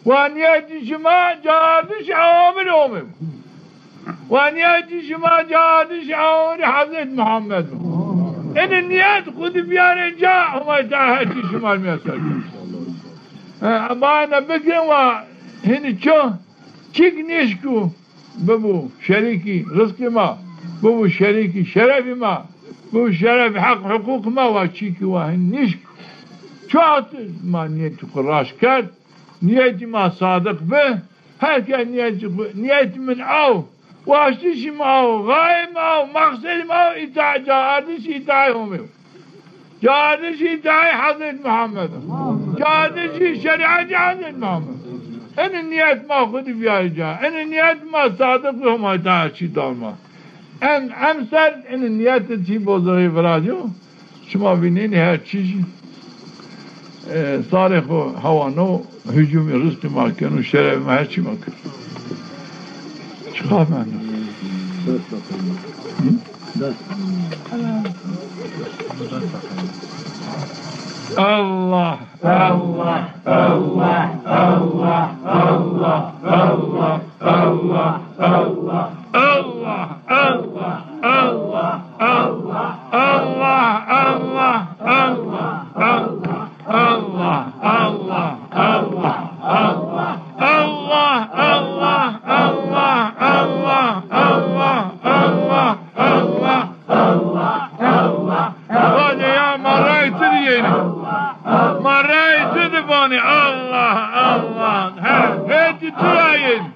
Wa nîyetî şima caardişî ewamir Homê bo. Wa nîyetî şima caardişî ewamir Hezret Muhammed bo. Ene nîyet xwu di biyarên ca, Homay Teala her çî şima mîyaser keno. E, bayne bikin wa hinî ço çik nêşko bibo şerîkî rizqî ma, bibo şerîkî şerefî ma, bibo şerefî heq huqûq ma, wa çîkî wa hin nîşk. Çuhat ma nîyetî xwu raşt kerd, nîyetî ma sadiq bi, her kes nîyetî xwu, nîyetî min aw, waştişî mi aw, xayê mi aw, maqsedî mi aw, îta-, caardişî îtaayê Homê yo. Caardişî îtaayê Hezret Muhammed. Caardişî şerîetî Hezret Muhammed. Ene nîyet ma xwu di biyarî ca. Ene nîyet ma sadiq bi, Homay Teala her çî dano ma. Em, emser ene nîyet de çî bozixî virazîyo. Şima vînenî her çî jî, e, sarê xo hewano, hicûmî rizqî ma keno, şerefê ma, her çî ma keno. Çiqa mendo? Hı? Allah, Allah, Allah. Vacê ya ma rayê tu di yenî. Ma rayê tu di vanî. Allah, Allah. He, hêtî tu ra yenî.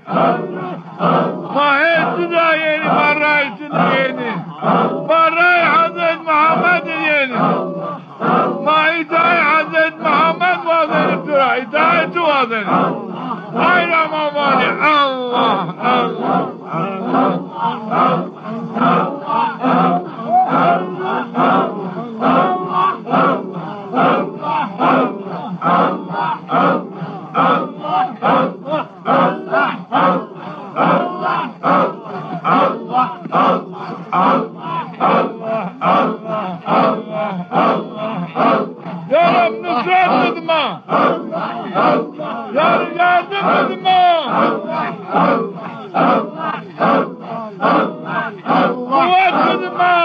Ma hêtî tu ra yenî, ma rayê tu di yenî. Ma rayê Hezret Muhammed di yenî. Ma îtaayê Hezret Muhammed wazenî tu ra, îtaayê tu wazenî. Ay ra ma vanî, Allah, Allah, Allah. Ya Reb, nusret bid ma. Ya Reb, yardim bid ma. Quwet bid ma.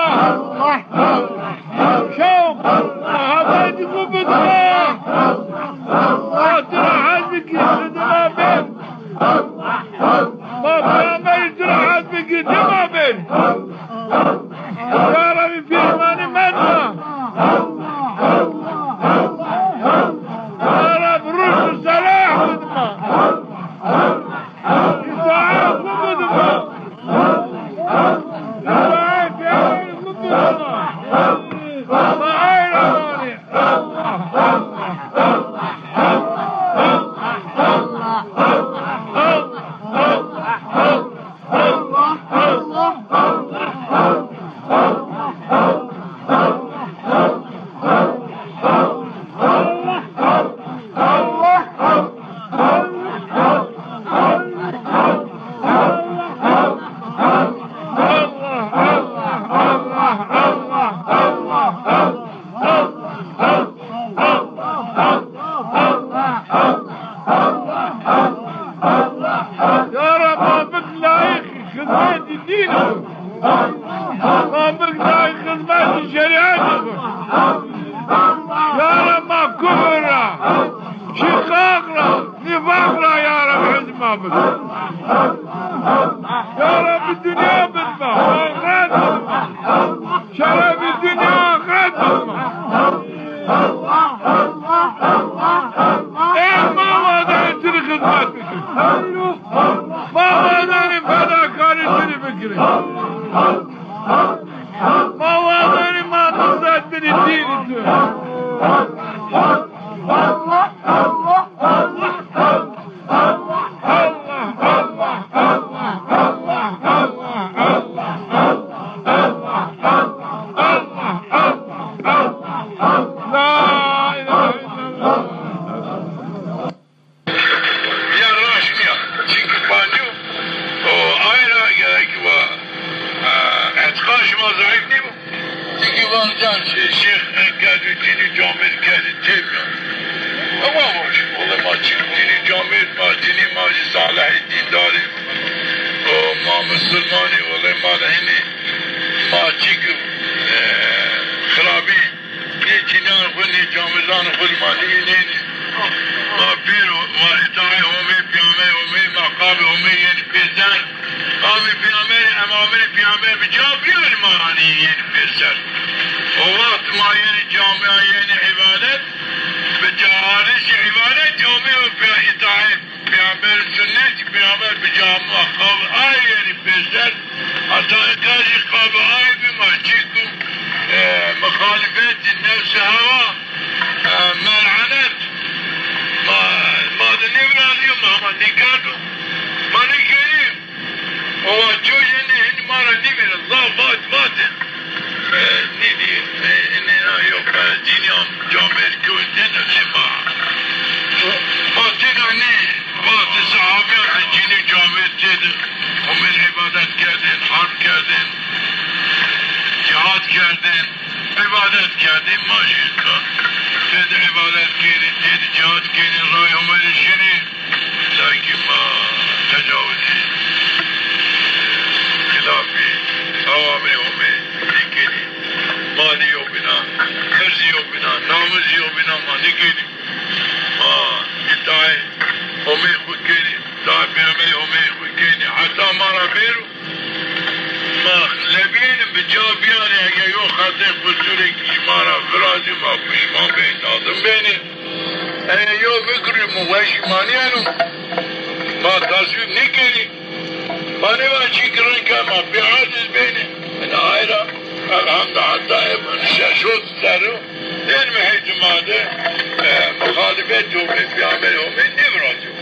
Şewq, mehabetî xwu bid ma. Ma tu ra hez bikî, tu di ma bên. Ma peyxamberî tu ra hez bikî, tu ma bên. Ya Rebî, pîşmanî mend ma. Ya Rebî, ruşd û selah bid ma. Îtaet xwu bid ma. Îtaet peyxamberî xwu bid ma. Ma ay ra vanî. Xizmetî dîn o. Ma bikirî xizmetî şerîetî xo. Ya Reb, ma kufir ra, şîqaq ra, nîfaq ra ya Reb hîzmê ma bik. Ya Reb, bi dinya bid ma, axiret bid ma. Şerefî dinya, axiret bid ma. Ey ma wazenî ti rê xizmet bikirî. Ma wazenî fedakarî ti rê bikirî. Ma wazenî ma nusret bidî dînî tu. La ilahe illallah. Ya raşt nîya. Çimkî pancû o ay ra gerek wa, e, îtîqad şima zayîf nîbo. Çimkî van can şê-, şêx kerdî, dînî camêrd kerdî, têbîya. Ama boş. Wele ma çimkî dînî camêrd, ma dînî ma jî salihî dîndar ê. O ma musulman ê, wele ma de hinî ma çimkî, e, xirabî. Nê cinîyan xwu, nê camêrdan xwu ma nîvînenî. Ma pêro, ma îtaê Homê, pîyamber Homê, ma qabê Homê yenî pêser. Qabê pîyamberî, emamirê pîyamber bi ca bîyarî ma ra nî yenî pêser. O wext ma yenî camîya, yenî îbadet, bi ca ardişî îbadet Homê û pîya-, îtaê Peyxamber, sunnetî Peyxamber bi ca ma qab ay yenî pêser, heta eka jî qab ay bî ma çî ku, e, muxalifetî nefsî hewa, e, melanet, ma, ma de nêvirazîyo, ma hema nêkerdo, ma nêkerî. O wa çoy yenî hin ma ra nêvîra, zaf vat vatê. E, nîdî, e, nîna yo, e, cinîyan camêrd kewtêne lê ma. Ma têna nê, vatê sehabîyan de cinî camêrd têde, Homê rê îbadet kerdên, harb kerdên, cîhad kerdên, îbadet kerdên, ma jî ka têde îbadet kenî, têde cîhad kenî, rayê Homê rê şinî. Lakîn ma tecawizî, xîlafî awamê Homê nêkenî. Malî yo bîna, irzî yo bîna, namuzî yo bîna ma nêkenî. Ma îtaê Homê xwu kenî, îtaê peyxamberê Homê xwu kenî. Heta ma ra bêro, ma lebîyêne bi ca bîyarê, ege yo xetê qusurêk ma ra virazî, ma pişman benî, nadim benî. Ege yo bikirî, mi weşî ma nîyeno. Ma taswîb nêkenî. Ma nêva çî ki rind ke ma bêaciz benî. Ina ay ra, elhamda heta ê min şeş hot serr o, ên mi heytî ma de, e, muxalifetî Homê, peyxamberê Homê nêvirazîyo.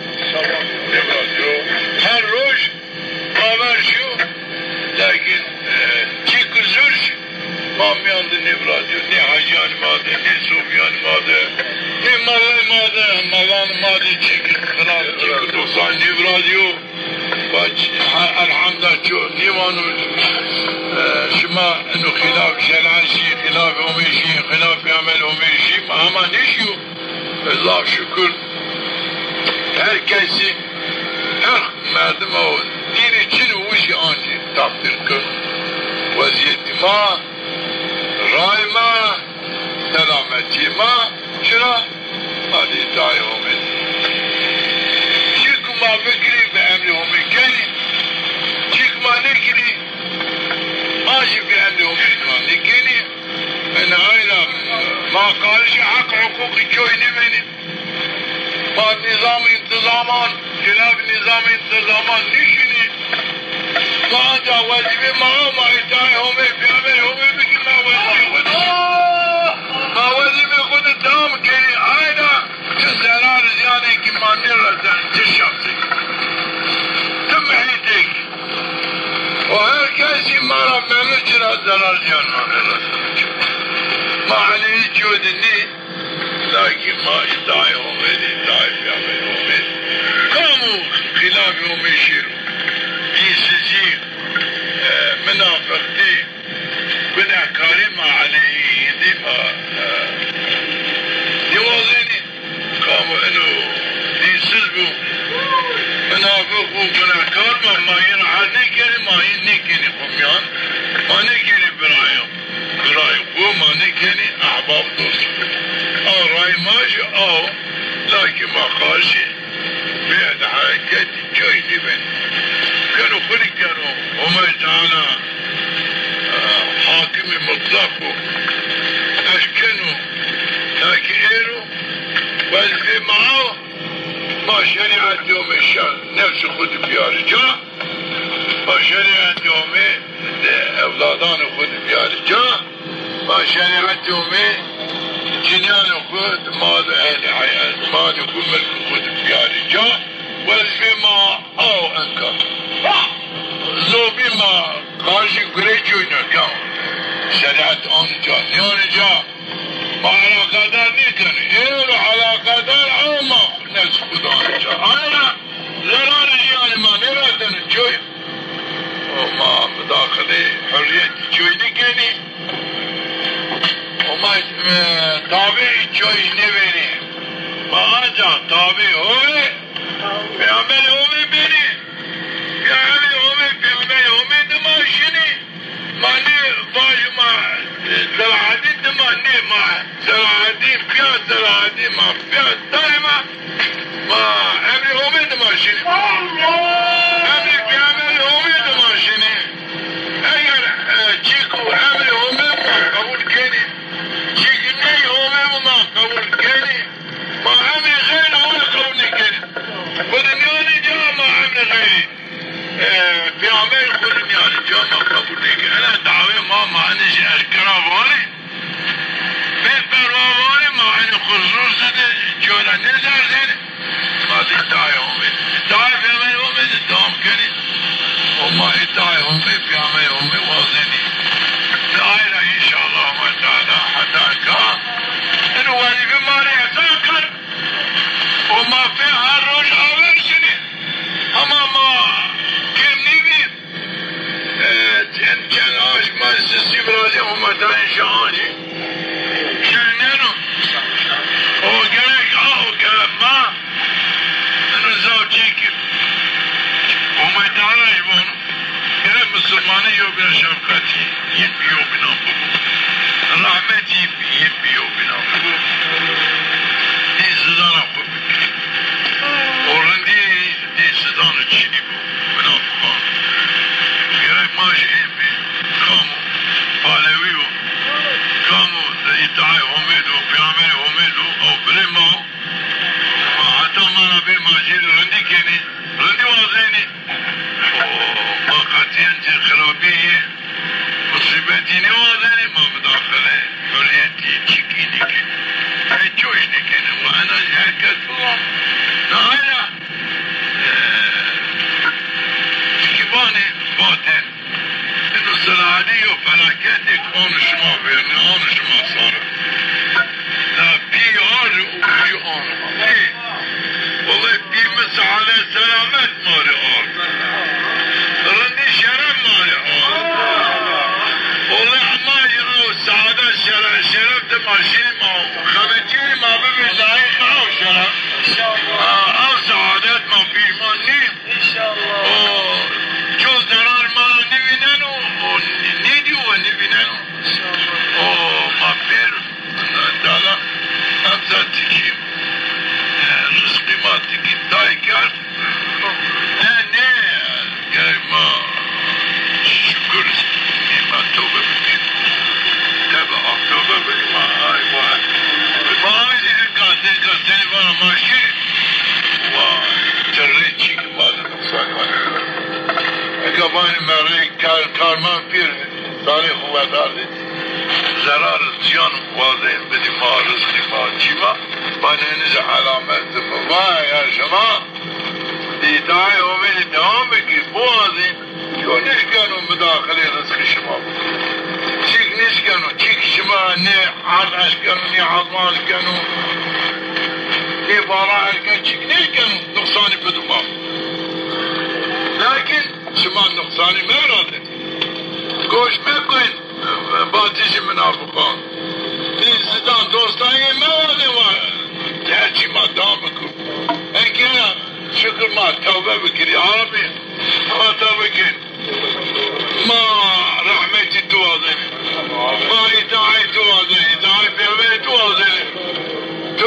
Nêvirazîyo. Her roj ma ver şîyo, lakîn, e, çî ki zûr şî, ma mîyan de nêvirazîyo. Nê hecîyanî ma de, nê sofîyanî ma de, nê malay ma de, malanî ma de çî ki xilaf, çî ki nuqsan nêvirazîyo. Vac, ha, elhamda ço nêvano, e, şima ino xîlaf şerîa şî, xîlaf Homê şî, xîlaf peyxamber Homê şî, ma hema nêşîyo. Zaf şukur. Her kesî, her merdima o dînî çin û wişî ancî takdîr kir. Wezîyetî ma, ray ma, selametî ma, çira? Alî îtaê Homê. Çî ku ma bikirî bi emrê Homê kenî. Çî ku ma nêkirî, ma jî bi emrê Homê ma nêkenî. Ina ay ra ma qarişê heq huqûqî çoy nêbenî. Ma nîzam întizaman, xîlaf nîzam întizaman nêşinî. Ma anca wezîfê ma, ma îtaê Homê, peyxamberê Homê bikî, ma wezîfê xwu de. Ma wezîfê xwu de dewam kenî. Ayna çi zerar zîyanêkî ma nêresen, çi şexsêk, çi muhîtêk. O her kesî ma ra memnun, çira zerar zîyan ma nêresen. Ma eleyhî ço de nî. Lakîn ma îtaê Homê de, îtaê peyxamberê Homê de. Kamo xîlafê Homê şêro, dînsizî, e, minafiqtî, gunehkarî ma eleyhî dî ma, e, nêwazenî. Kamo ino dînsiz bo, minafiq bo, gunehkar bo, ma yê ra hed nêkenî, ma Ma jî aw, lakî ma qarşî vê hereket coy nîben. Keno xwu rê keno, Homay Teala, e, hakimî mutlaq o. Eşkeno, lakî êro, wezîfê ma aw, ma şerîetî Homê şer, nefsî xwu de biyarî ca. Ma şerîetî Homê de ewladanê xwu de biyarî ca. Ma şerîetî Homê cinîyanê xwu de, mal û ehlî heyat, malê xwu, milkê xwu de biyarî ca. Wezîfê ma aw enka. Zobî ma qarşî gurê coyno ka. Şerîet anî ca, nîyanî ca. Ma eleqedar nêkeno. Êro eleqedar ama nefs xwu de anî ca. Ayra zerarê jî yanî ma nêvateno coy. O ma mudaxilê hurrîyetî coy nêkenî. O ma, e, tabî coy nêbenî. Ma ancax tabî Homê, peyamberê Homê benî. Peyamberê Homê, peyamberê Homê dima şinî. Ma nê vajî ma, e, Selahaddîn dima nê ma. Selahaddîn, pîya Selahaddîn ma, pîya daîma ma emrê Homê dima şinî. Emrê peyamberê Homê dima şinî. Eger, e, çîku emrê Homê ma qebul kenî, çîku ney Homê ma qebul kenî, ma emrê xeyrê Homê qebul nêkenî. Xwu de nîyanî ca ma emrê xeyrê. E, peyamberê xwu de nîyanî ca ma qebul nêkenî. Ena dawê ma, ma enê jî eşkera vanê. Bêperwa vanê, ma enê xwu zûr zide, coy ra nêzerzenê. Ma de îtaê Homê. Îtaê peyamberê Homê de dewam kenê. O ma îtaê Homê, peyamberê Homê wazenê. De ay ra înşallah Homay Teala heta ka eno wezîfe ma rê esa kerd. O ma pê her roj aver şinê. Hema ma kêm nêbî. E, çend, çend aşk ma sisî virazê Homay Teala înşallah jî şineno. O gerek a, o gerek ma eno zaf çî kir. Homay Teala jî vano. Gerek musulmanî yewbîna şefqetî, yin bi yewbînan bibo. Rehmetî yin bi yewbînan bibo. Dî zidana xwu bikir. O rindî dî zidana çinî bo. Minafiqan. Gerek ma jî ên bê. Kam o palewî yo, kam o îtaê Homê do, peyamberê Homê do, ew birê ma o. Ma heta ma ra bê ma jê rê rindî kenê, rindî wazenê. O, ma qetîyen ci xirabîyê, musîbetî nêwazenê, ma mudaxile hurrîyetî çikî nêkenê. Ey coş nêkenê. Wa ena jî her kes bivan. Nayra, e, tikî vanê, vatên. Ino Selahaddîn yo felaketêk ano şima vernî, ano şima sare. La pî ard û pî ano. Pî. Wellahî pî mi saadet selamet ma rê ard. Rindî şeref ma rê ard. Wellahî ma jî ew saadet şere-, şeref de ma şinî ma xebetîyê ma bibê layîqê ew şeref. Ew saadet ma pîşman nî. O, co zerar ma ra nêvîneno, o nê-, nêdîyo we nêvîneno. O, ma pêr, dala, emza tikî, e, rizqî ma tikî tay kerd. E, nê, gerek ma şukur, nê ma tewbe bikir. Tebe a tewbe bikir, ma ay wa. Ma ay enka, enka seni vana ma şî. Wa, çerre çîk. Eka vanê merrê kar, karman pîr zanê xo wedardê. Zerar ziyan wazên bidî ma, rizqî ma, çî ma. Vanê enê zî elamet mi. Vay her şima. Îtaê Homê dewam bikî, biwazên. Yo nêşkeno mudaxilê rizqê şima bikiro. Çîk nêşkeno, çîk şima nê erd eşkeno, nê ezma eşkeno, nê baran eşkeno, çîk nêşkeno nuqsanî bido ma. Lakin şima nuqsanî mevirazên. Goş mekên batîşê minafiqan. Nê zidan dostayê mewazên wa. Her çî ma dewam bikiro. Eke şukur ma tewbe bikirî, ya Rabbî. Ma tewbe kên. Ma rehmetî tu wazenê. Ma îtaetî tu wazenê. Îtaetî peyxamberî tu wazenê. Tu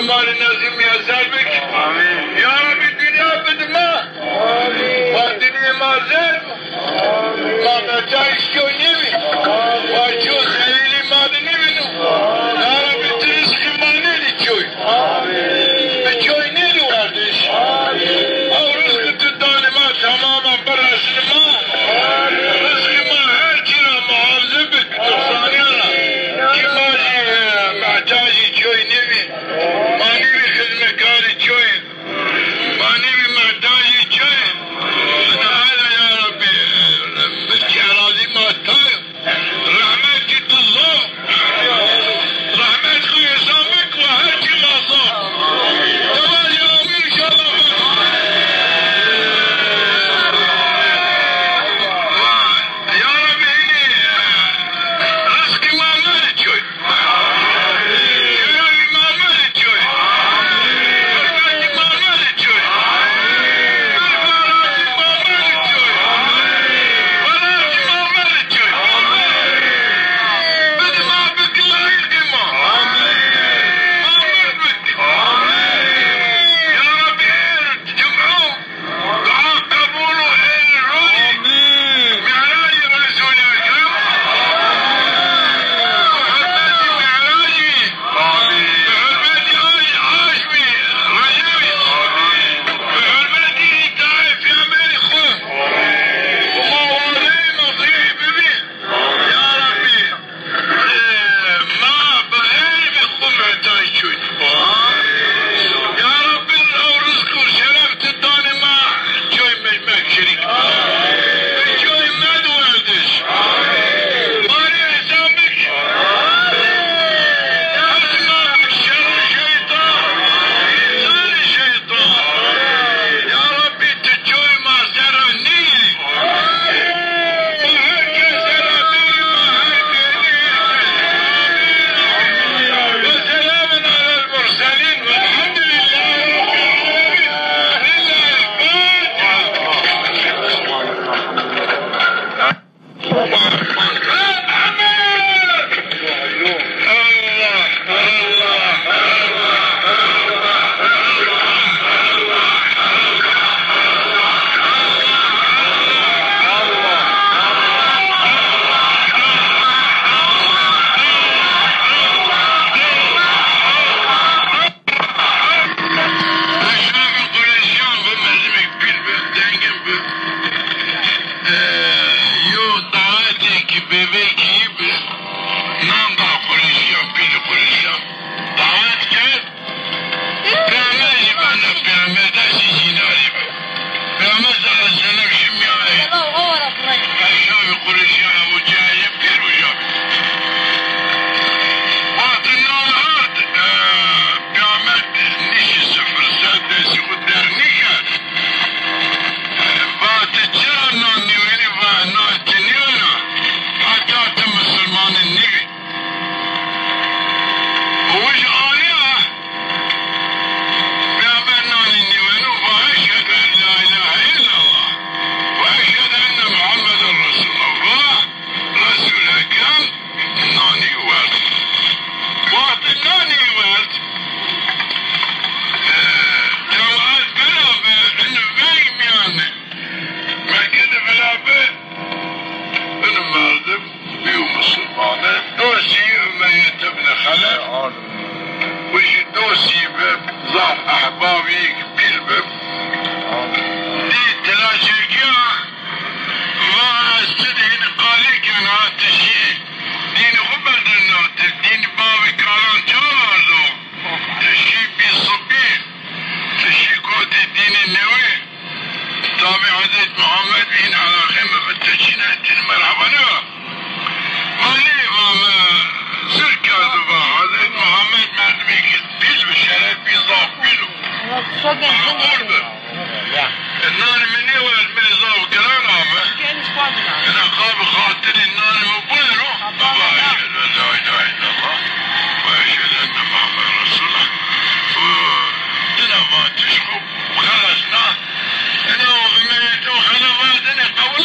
Ca îşkîyo nêvî. Wa ço zelîlî ma de nêvîno. Ya Rabbî, ti rizqî ma nêdî çoy. Bi çoy nêdî werdiş. Ew rizqî ti danê ma temamen biresnî ma. Rizqî ma her çî ra muhafize bik, tu zanîya ra. Kî ma jî, e, mehtacî çoy nêvî. Ma nêvî xizmetkarî çoy. Ma nêvî mehtacî çoy. Ina hele ya Rabbî, milkî erazî ma tay. Rehmetî tu zaf. Rehmet xu hesabik ve her çî ma zaf. Dewa ya amîn inşallah. Ya Rabbî, rizqî ma nêdî çoy. Şerefî ma merdî çoy. Hurmetî ma merdî çoy. Berfarazî ma merdî çoy. Welatî ma merdî çoy. Bidi ma bik layiqî ma. Ma merd bik. Ya Rabbî, her cum'u Dua qebul û êr rûnî. Amîn. Mî'racî Resûlî Ekrem. Hurmetî Mî'racî. Amîn. Bi hurmetî Aş-, Aşmî Recebî. Amîn. Bi hurmetî îtaê Pêxemberî xwu. Amîn. Û ma wazeyî mesîhî bibî. Ya Rabbî, e, ma bi xeyrî xwu mehtay çûn. Ya Rabbî, ew rizq û şeref ti danê ma, coy me, me şirîk. Coy me di werdiş. Ma rê hesab bik. Her ma bik şerrî şeytan. Zanî şeytan. Ya Rabbî, ti coy ma ser ra nîyî. وسلام على المرسلين والحمد لله رب العالمين. لله الفاتحة. Eşrafî Qureyşîyan bi, merdimêk pîl bi, zengin bi. E, yo dawetêkî bêbekî bi, nan da Qureyşîyan, pîlî Qureyşîyan. Dawet kerd, pêxember jî bena, pêxember de şî cînarî bi. Pêxember sallallahu aleyhi ve sellem şî mîyanê eşrafî Qureyşîyan, Ebû Cehilî pîl uca bi. Wextê nan ard, e, Pêxember nîşî sifir ser, destî xwu der nîkerd. Va ti çira nan nîwenî? Va nan ti nîwena heta ti misilmanî nîbî. Wij anîya Pêxember nanî nîweno, va eşhedü en la îlahe îllallah ve eşhedü enne Muhammeden Resulullah. Va Resûl Ekrem nanî werd. Wextê nanî werd, e, cemaet bela bi, ino veng mîyan Mekke de vila bi, ino merdim bîyo misilmane. Dostî Umeyye ibn Xelef, wi jî dostî bi, zaf ehbabî pîl bi. Dî tira çekîya, va ez ti de hîn qalî kena, ti şî dînî xwu berdina, ti dînî bavî karan ça verdo, ti şî bî sibî, ti şî kotî dînî newî. Tabî Hezret Muhammed hîn elaqê mi bi ti çîne, ti merheba nêva. Malî va mi zir kerdo, va Hezret Muhammed merdimêkî pîl bi, şeref bî, zaf pîl o. Ama xur bi. E, nanê mi nêwerd, mi rê zaf giran a mi. Ina qabî xatirî nanê mi biwero. Va eşhedü en la îlahe îllallah ve eşhedü enne Muhammeden Resulullah. Û ina vatiş xwu xelesna. Ina o Umeyye ibn Xelef va dinê qewe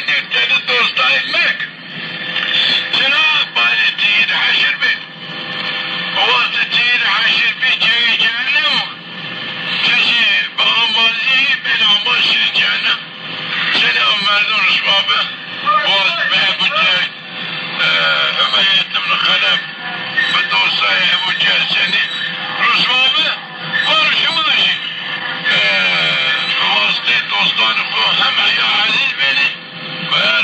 Teni dostay mek. Çira bari tîyid heşir bê. Wextî tîyid heşir bî ceyî cehennem o. Çeşî bi amazî bên amaz şir cehennem. Seni o merdum rusma bi. Wextî bi Ebu Cehil, e, Umeyye ibn Xelef, bi dostay Ebu Cehil seni rusma bi. Var şima jî, e, bi wastê dostanê xo hem heya ezîz benî. Ve ya